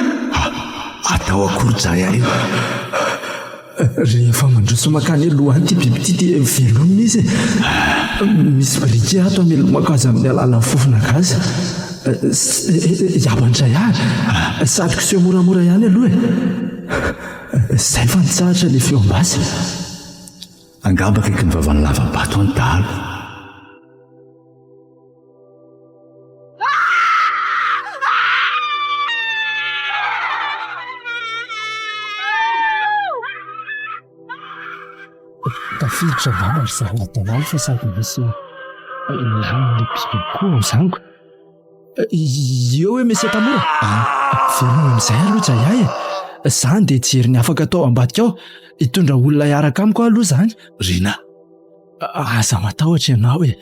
S5: Atao akory jay io.
S3: Rehefa mandroso mankany aloha any ity biby ity dia velomina izy. Misy briquet ato hamelomako azy amin'ny alalan'ny fofona gaz. Hiaba-ndray ahy. Sady koseho moramora ihany aloha e. Zay fa nitsahatra le feom-basy.
S5: Angamba akaikin'ny vavan'ny lava-bato any dahalo.
S3: Tafiditra angamba ry zalahy dahalo fa sady misy lanin'ilay biby koa ao izany ko. Eo hoe Monsieur Tamora. Veloma amin'izay aloha Jaya e. Za andeha hijery ny afaka atao ambadika ao. Hitondra olona hiaraka amiko aho aloha izany.
S5: Rina.
S3: Aza matahotra ianao e.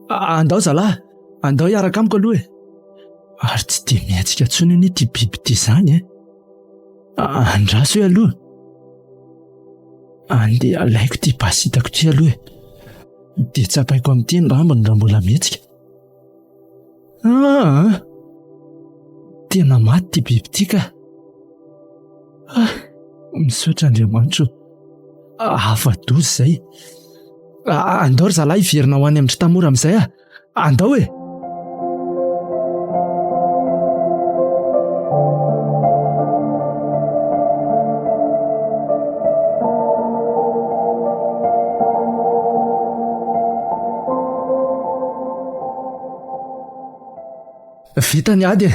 S3: Andao zalahy, andao hiaraka amiko aloha e. Ary tsy dia mihetsika intsony anie ity biby ity izany e. Andraso hoe aloha. Andeha alaiko ity basy hitako ity aloha e. Dia tsapaiko amin'ity ny rambony raha mbola mihetsika. Ah, tena maty ity biby ity ka. Ah. Misaotra Andriamanitra o. Afa-doza izay. Andao ry zalahy hiverina ho any amin-dry Tamora amin'izay ah. Andao e! Vita ny ady e!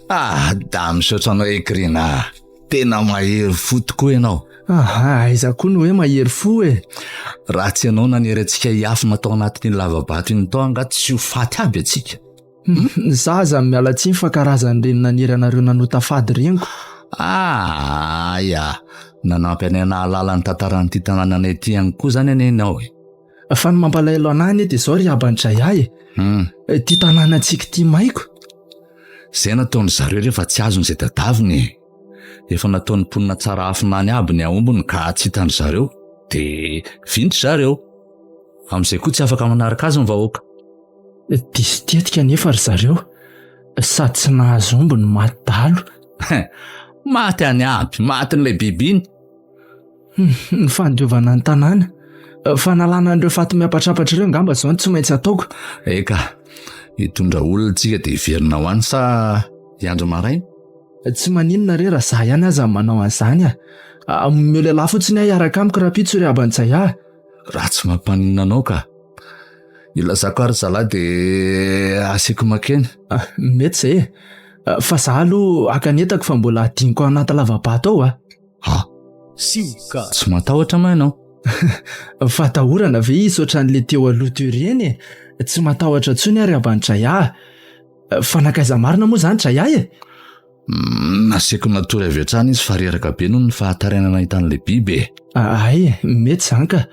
S5: Ah, da misaotra anao Ekrina. Tena mahery fo tokoa ianao.
S3: Aha, aiza koa no hoe mahery fo e?
S5: Raha tsy ianao nanery antsika hiafina tao anatin'iny lava-bato iny tao angaha tsy ho faty aby antsika.
S3: Hmm, za aza miala tsiny fa karazan'ireny nanery anareo nanota fady ireny ko.
S5: Ah, ya. Nanampy anay nahalala ny tantaran'ity tanànanay ity ihany koa izany anie ianao e.
S3: Fa ny mampalahelo anah anie dia izao ry aban'i ahy e.
S5: Hmm.
S3: Ity tanànantsika ity maiko.
S5: Izay nataon'ny zareo rehefa tsy azony izay tadaviny e. Efa nataon'ny mponina tsara afina any aby ny aombiny ka tsy hitan-dry zareo. Dia vintry zareo. Amin'izay koa tsy afaka manaraka azy ny vahoaka.
S3: Diso tetika anefa ry zareo. Sady tsy nahazo omby no maty dahalo.
S5: Maty any aby, matin'ilay biby iny.
S3: Ny fandiovana ny tanàna, fanalana an'ireo faty miapatrapatra ireo angamba izao no tsy maintsy ataoko.
S5: Eka, hitondra olona tsika dia hiverina ho any sa hiandry maraina?
S3: Tsy maninona re raha za ihany aza no manao an'izany a. Omeo lehilahy fotsiny aho hiaraka amiko rahampitso ry Abanjay a.
S5: Raha tsy mampaninona anao ka. Ilazako ary zalahy dia asiako makeny.
S3: Ah, mety izay e. Fa za aloha haka ny entako fa mbola hadinoko anaty lava-bato ao a.
S5: Ha!
S7: Sioka.
S5: Tsy matahotra ma ianao?
S3: Fahatahorana ve izy ohatran'ilay teo aloha teo ireny e? Tsy matahotra intsony ary aban'i Jaya. Fa nankaiza marina moa izany Jaya e?
S5: Mm, nasiako natory avy hatrany izy fa reraka be noho ny fahatarainana nahita an'ilay biby e.
S3: Ay, mety izany ka.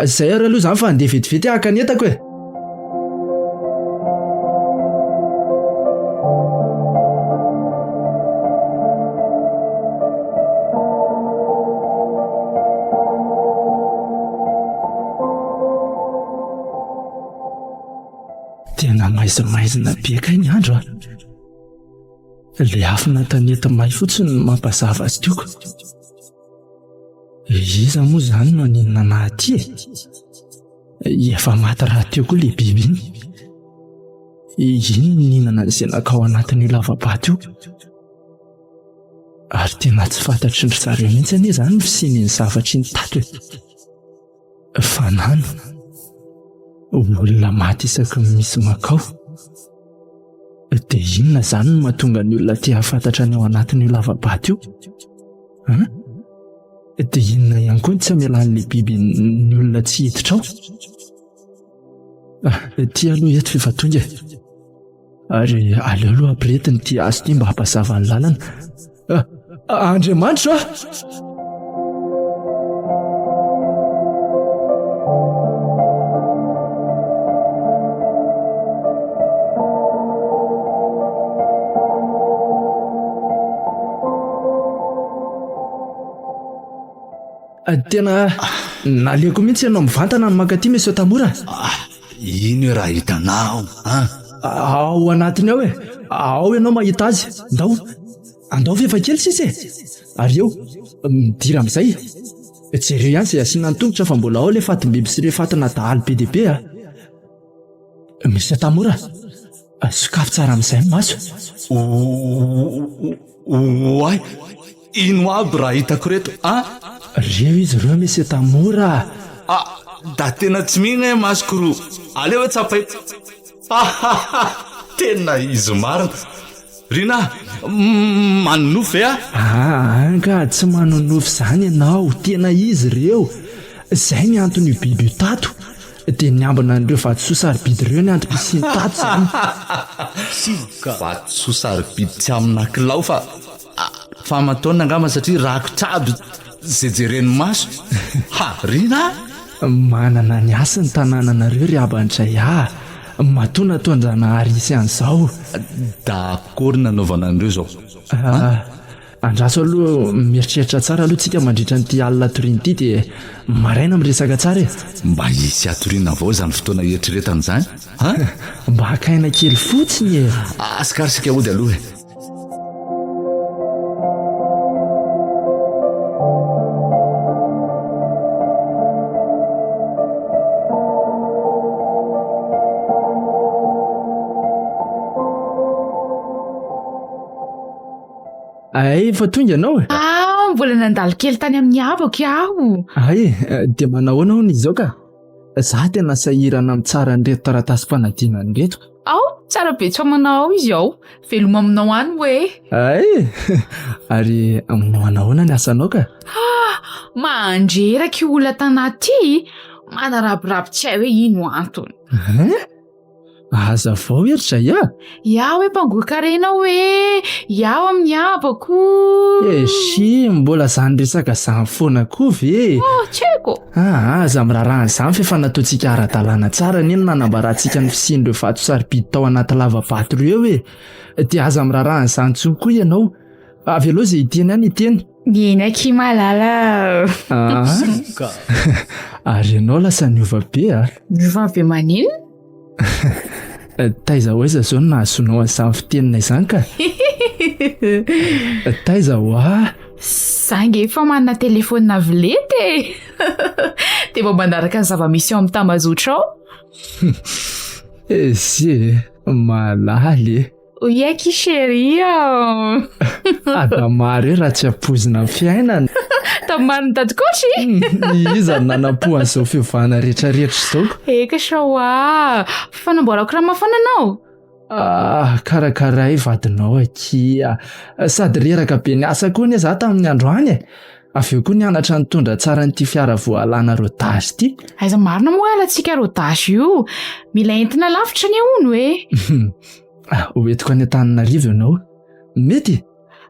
S3: Izay ary aloha izany fa handeha vetivety haka ny entako e. Tena maizimaizina be kay ny andro a. Ilay afo an-tanety may fotsiny no mampazava azy tiako. Iza moa izany no haninona anah aty e? Efa maty rahateo koa ilay biby iny. Iny no nihinana an'izay nankao anatin'io lava-bato io. Ary tena tsy fantatry ry zareo mihitsy anie izany ny fisian'iny zavatra iny tato e. Fanano. Olona maty isaky ny misy makao. Dia inona izany no mahatonga ny olona te hahafantatra ny ao anatin'io lava-bato io? An? Dia inona ihany koa no tsy hamelan'ilay biby ny olona tsy hiditra ao? Ah, ity aloha eto f'efa tonga e. Ary aleo aloha ampiretina ity hazo ity mba hampazava ny lalana. Ah, Andriamanitra a! Tena naleoko mihitsy ianao mivantana no mankaty Monsieur Tamora.
S5: Ah, ino e raha hitanao an?
S3: Ao anatiny ao e. Ao ianao mahita azy. Ndao. Andao fa efa kely sisa e. Ary eo, midira amin'izay. Jereo ihany izay asiana ny tongotra fa mbola ao ilay fatim-biby sy ireo fatina dahalo be dia be a. Monsieur Tamora, sokafy tsara amin'izay ny maso.
S5: Oay, ino aby raha hitako reto a?
S3: Reo izy ireo Monsieur Tamora a.
S5: Ah, da tena tsy mino eh masoko ro. Aleo hoe tsapaiko. Tena izy marina. Rina, manonofy ve aho?
S3: Aa ka tsy manonofy izany ianao, tena izy ireo. Izay ny anton'io biby io tato. Dia niambina an'ireo vatosoa sarobidy ireo ny antom-pisiany tato izany.
S5: Vatosoa sarobidy tsy amina kilao fa fa aman-taonina angamba satria rakotra aby izay jeren'ny maso. Ha, Rina
S3: a! Manana ny hasiny ny tanànanareo ry Abandray a! Matoa nataon-dRanahary hisy an'izao.
S5: Da akory nanaovana an'ireo izao?
S3: Ah, andraso aloha mieritreritra tsara aloha tsika mandritra an'ity alina atoriana ity dia maraina miresaka tsara e.
S5: Mba hisy hatoriana avao izany fotoana hieritreretana izany an?
S3: Mba haka aina kely fotsiny e.
S5: Asikary isika hody aloha e.
S3: Ay, efa tonga ianao e?
S2: Ah, mbola nandalo kely tany amin'ny havako aho.
S3: Ay, dia manahoana hono izao ka? Za tena sahirana mitsara an'ireto taratasim-panadinana ireto.
S2: Ao, tsara be tsy amanao ao izy ao. Veloma aminao any hoe.
S3: Ay, ary manahoana ny asanao ka?
S2: Ah, mandreraka io olona tanà ty. Manarabiraby tsy hay hoe ino antony.
S3: Hein? Hazavao ery zay a!
S2: Iaho hoe mpangoron-karena hoe, iaho amin'ny havako.
S3: Eshi, mbola zany resaka zany foana koa ve e?
S2: Oh, tsy haiko.
S3: Aa, aza miraharaha an'izany f'efa nataontsika ara-dalàna tsara anie ny nanambarantsika ny fisian'ireo vato sarobidy tao anaty lava-bato ireo e! Dia aza miraharaha an'izany intsony koa ianao. Avelao izay hiteny any hiteny.
S2: Eny akia malala.
S3: Ah. Ary ianao lasa niova be a.
S2: Niova be maninona?
S3: Taiza ho aiza izao no nahazoanao an'izany fitenina izany ka? Taiza hoa?
S2: Za nge efa manana telefaonina vilety e. Dia mba manaraka ny zava-misy ao amin'ny tambazotra ao.
S3: Ezy e, malala e.
S2: Oui aky chérie ah.
S3: Adama re raha tsy ampoizina ny fiainana.
S2: Tamin'ny marina tady coach.
S3: Iza no nanampo an'izao fiovana rehetrarehetra izao?
S2: Eka shawa. Fanamboarako rano mafana anao.
S3: Ah, karakaray vadinao akia. Sady reraka be niasa koa anie za tamin'ny androany e. Avy eo koa nianatra nitondra tsara an'ity fiara voalana rodage ity.
S2: Aiza marina moa alantsika rodage io? Mila entina lavitra anie hono e.
S3: Ah, ho entiko any Antananarivo ianao. Mety?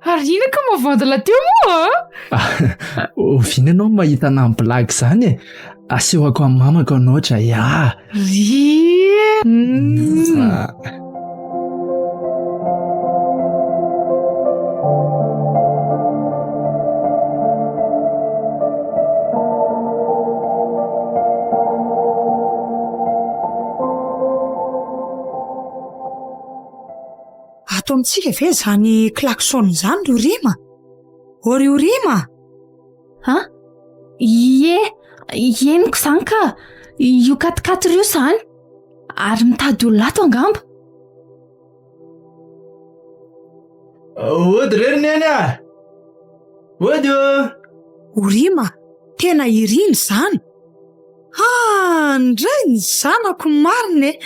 S2: Ary inona ka mavandina teo moa?
S3: Ah, oviana ianao mahita anà blague izany e? Asehoko amin'ny mamako ianao dray ah.
S2: Ry.
S3: Ah.
S6: Ato amintsika ve izany klaxon izany ry Orima? Ô ry Orima!
S4: Ha? Ie, henoko izany ka. Io quat-quatre io izany. Ary mitady olona ato angamba.
S3: Ody re ry neny a! Ody ô!
S6: Orima, tena iriny izany. Ah, ndray ny zanako marina e!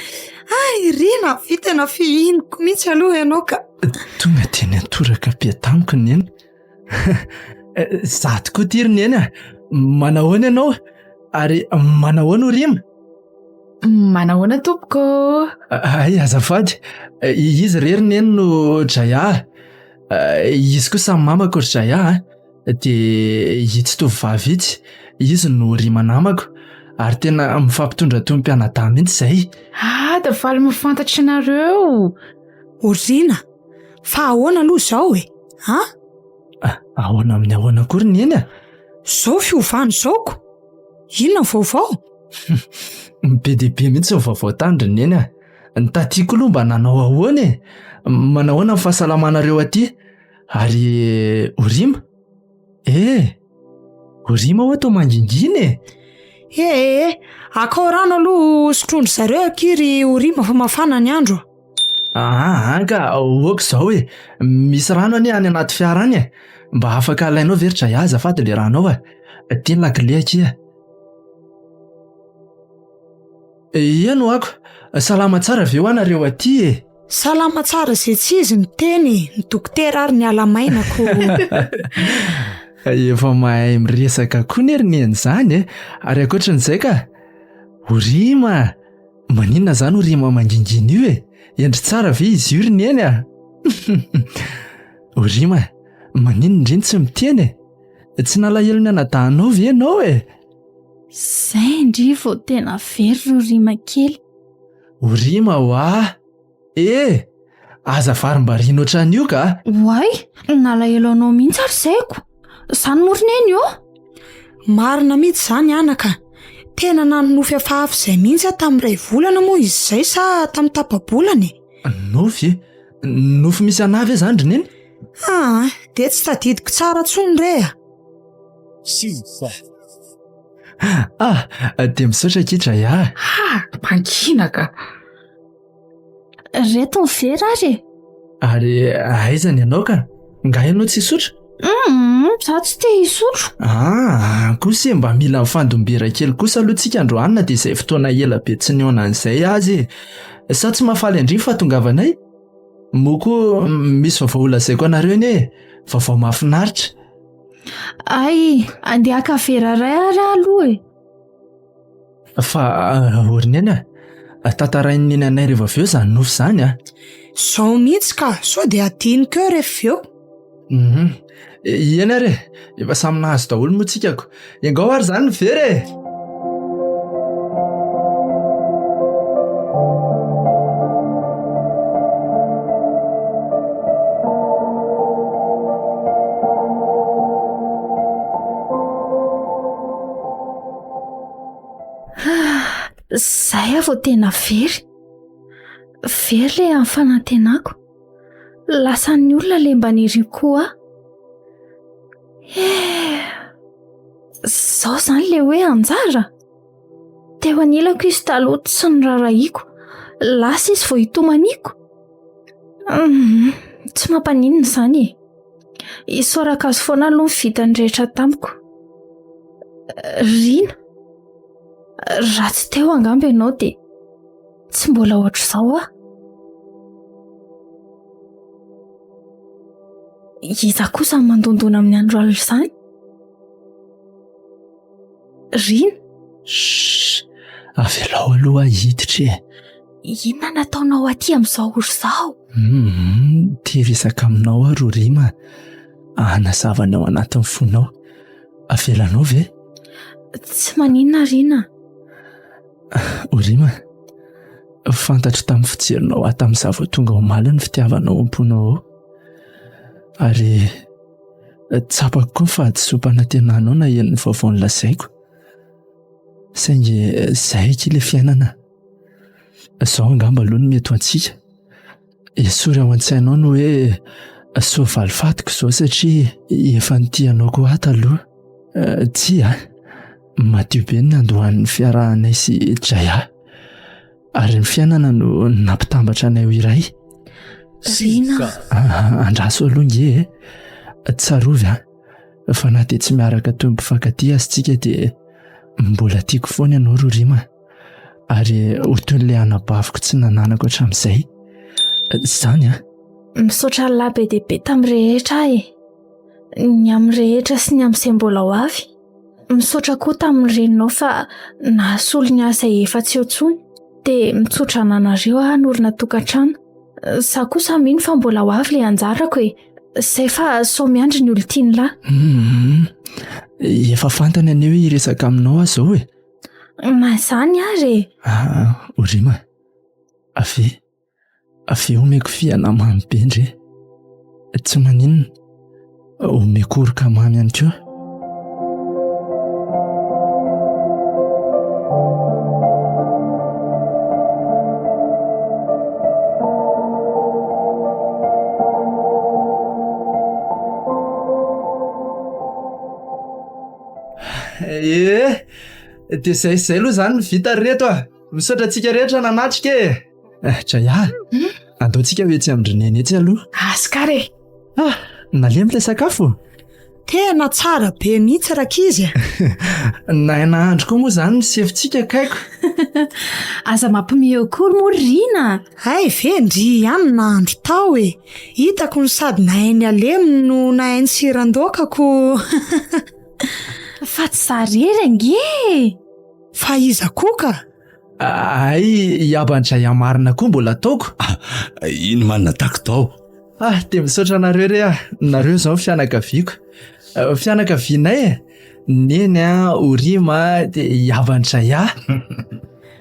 S6: Hay Rina, vy tena fihiniko mihitsy aloha ianao ka.
S3: Tonga dia niantoraka be tamiko neny. Za tokoa ity ry neny a! Manahoana ianao? Ary manahoana o Rima?
S2: Manahoana tompoko?
S3: Hay azafady, izy re ry neny no Jaya. Izy koa samy mamako ry Jaya a! Dia itsy tovovavy itsy, izy no Rima namako, ary tena mifampitondra toy ny mpianadahy mihitsy izay.
S2: Ah, dia faly mahafantatra anareo.
S6: Orina, fa ahoana aloha izao e? An?
S3: Ahoana amin'ny ahoana akory Neny a?
S6: Izao fiovana izao ko! Inona ny vaovao?
S3: Be dia be mihitsy ny vaovao tany ry Neny a! Ny taty koa aloha mba nanao ahoana e? Manahoana ny fahasalamanareo aty? Ary Orima? Eh! Orima ho'a toa mangingina e!
S6: Eh eh! Akao rano aloha sotroin-dry zareo akia ry Orima fa mafana ny andro
S3: a! Aa ka ok izao e! Misy rano anie any anaty fiara any e! Mba afaka alainao ve ry Jaya azafady le rano ao e! Ty ny lakile akia. Eny ho'ako, salama tsara ve ho'a nareo aty e?
S6: Salama tsara izay tsy izy ny teny e, ny dokotera ary niala maina ko.
S3: Efa mahay miresaka koa ne ry neny izany e, ary ankoatran'izay ka, Orima a! Maninona izany Orima mangingina io e? Hendry tsara ve izy io ry neny a? Orima, maninona ndry no tsy miteny e? Tsy nalahelo ny anadahinao ve ianao e?
S4: Izay ndry vao tena very ry Orima kely.
S3: Orima oa! Eh! Aza varimbariana ohatran'io ka!
S4: Oay! Nalahelo anao mihitsy ary zaiko! Izany moa ry Neny ô?
S6: Marina mihitsy izany anaka! Tena nanonofy hafahafa izay mihitsy aho tamin'ny iray volana moa izy izay sa tamin'ny tapa-bolana e!
S3: Nofy e? Nofy misy anà ve izany ry Neny?
S6: Aa! Dia tsy tadidiko tsara intsony re a!
S3: Ah! Dia misaotra akia Jaya a!
S2: Ha! Mpankina ka!
S4: Reto ny vera ary e!
S3: Ary aiza ny anao ka? Nga ianao tsy hisotro?
S4: Hum, za tsy te hisotro.
S3: Ah, kosa e, mba mila mifandom-bera kely kosa aloha tsika androany na dia izay fotoana ela be tsy nihaona an'izay aza e. Sa tsy mahafaly an-dry ny fahatongavanay? Moa koa misy vaovao holazaiko anareo anie e, vaovao mahafinaritra.
S4: Ay, andeha haka vera iray ary aho aloha e.
S3: Fa ô ry neny a, tantarain'i neny anay rehefa avy eo izany nofy izany a.
S6: Izao mihitsy ka, sao dia hadinoko eo rehefa avy eo.
S3: Hum, eny ary e, efa samy nahazo daholo moa tsika ko. Engao ary izany ny vera e!
S4: Zay aho vao tena very. Very le amin'ny fanantenako. Lasan'ny olona le mba niriko ho ahy. Eh, zao zany le hoe anjara? Teo anilako izy taloha tsy noraharahiako. Lasa izy vao hitomaniako. Hum, tsy mampaninona izany e. Isaorako azy foana aloha ny vitany rehetra tamiko. Rina, raha tsy teo angamba ianao dia tsy mbola ohatr'izao aho. Iza kosa no mandondona amin'ny andro alina izany? Rina?
S3: Shh! Avelao aloha aho hiditra e.
S4: Inona no ataonao aty amin'izao ora izao?
S3: Hum, te hiresaka aminao aho Rorima. Hanazava ny ao anatin'ny fonao. Avelanao ve?
S4: Tsy maninona Rina.
S3: Orima, fantatro tamin'ny fijerinao ahy tamin'izaho vao tonga omaly ny fitiavanao am-ponao ao. Ary tsapako koa ny fahadisoam-panantenanao naheno ny vaovao nolazaiko. Saingy izay akia ilay fiainana. Izao angamba aloha no mety ho antsika. Esory ao an-tsainao ny hoe soa valifatiko izao satria efa nitia anao koa aho taloha. Tsia, madio be ny nandohan'ny fiarahanay sy Jaya. Ary ny fiainana no nampitambatra anay ho iray.
S4: Rina.
S3: Andraso aloha nge e. Tsarovy an. Fa na dia tsy miaraka toy ny mpifankatia aza tsika dia mbola tiako foana ianao Rorima. Ary ho toy ilay anabaviko tsy nananako hatramin'izay. Izany an.
S4: Misaotra Allah be dia be tamin'ny rehetra aho e. Ny amin'ny rehetra sy ny amin'izay mbola ho avy. Misaotra koa tamin'ny reninao fa nahasolo ny ahy izay efa tsy eo intsony. Dia mitsotra ananareo aho hanorina tokantrano. Za kosa mino fa mbola ho avy ilay anjarako e. Zay fa sao miandry ny olon-tian'lah.
S3: Hum, efa fantany anie hoe hiresaka aminao aho izao e.
S4: Na izany ary e.
S3: Ah, Orima, avia. Avia omeko fihana mamy be ndry. Tsy maninona, omeko oroka mamy ihany koa. Ee, dia izay izay aloha izany ny vita ry reto a. Misaotra antsika rehetra nanatrika e. Eh, Jaya, hmm? andao tsika ho etsy amin-dry neny etsy aloha.
S2: Askar e.
S3: Ah, nalemy ilay sakafo.
S6: Tena tsara be mihitsy rankizy
S3: a. Nahay nahandro koa moa izany ny sefontsika kaiko.
S4: Aza mampime eo koa moa ry Rina.
S6: Hay ve ndry ihany no nahandro tao e. Hitako no sady nahay ny alemy no nahay ny siran-daoka ko.
S4: Fa tsy za rery ange e.
S6: Fa iza koa ka?
S3: Hay i Abanjaya marina koa mbola ataoko.
S5: Iny manana tako tao.
S3: Ah, dia misaotra anareo re ah. Nareo izao ny fianakaviako. Eh, fianakavianay e. Neny a, Orima, dia i Abanjaya.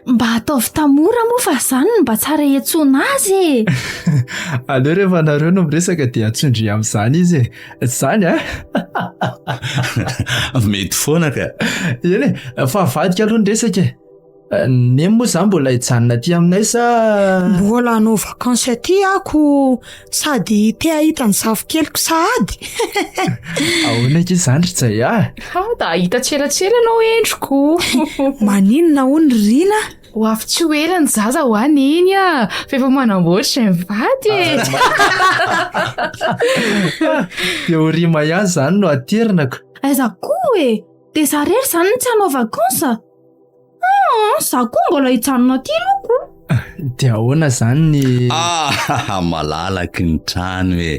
S4: Mba ataovy tamora moa fa izany no mba tsara iantsoana azy e.
S3: Aleo rehefa nareo no miresaka dia antsondry amin'izany izy e. Izany a.
S5: Mety foana ka.
S3: Eny e, fa avadika aloha ny resaka e. Neny moa izany mbola hijanona aty aminay sa?
S6: Mbola hanao vakansy aty aho ko sady te hahita ny zafikeliko sahady.
S3: Ahoana akia izany ry Jaya?
S2: Ha, da hahita tselatsela ianao endriko.
S6: Maninona hono ry Rina?
S2: Ho avy tsy ho ela ny zaza ho any iny a, fa efa manamboatra izay mivady e.
S3: Dia ho rima ihany izany no aterina ko.
S4: Aiza koa e! Dia za rery izany no tsy hanao vacances? Aa, za koa mbola hijanona aty aloha ko.
S3: Dia ahoana izany ny.
S5: Ah, malalaky ny trano e.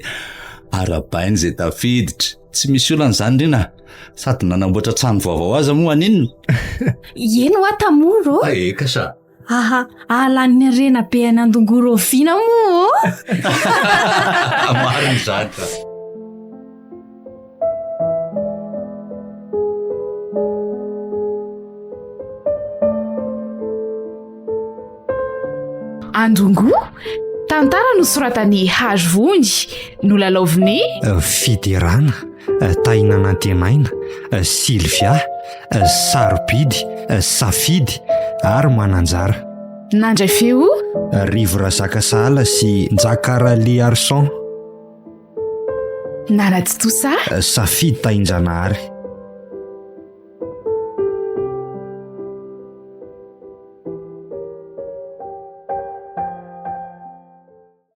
S5: Arabaina izay tafiditra. Tsy misy olana izany Rina. Sady nanamboatra trano vaovao aza moa haninona?
S4: Eny hoa Tamoro ô.
S5: Eka sa.
S4: Aha, ahalan'ny harena be any Andongoro oviana moa ô?
S5: Marina izany ka.
S2: Andongo, tantara nosoratan'i Hazo Vonjy, nolalaovin'i
S1: Fiderana, Tahina Nantenaina, Sylvia, Sarobidy, Safidy ary Mananjara.
S2: Nandray feo
S1: Rivo Razakasahala sy Njaka Raliarison.
S2: Nanatontosa
S1: Safidy Tahinjanahary.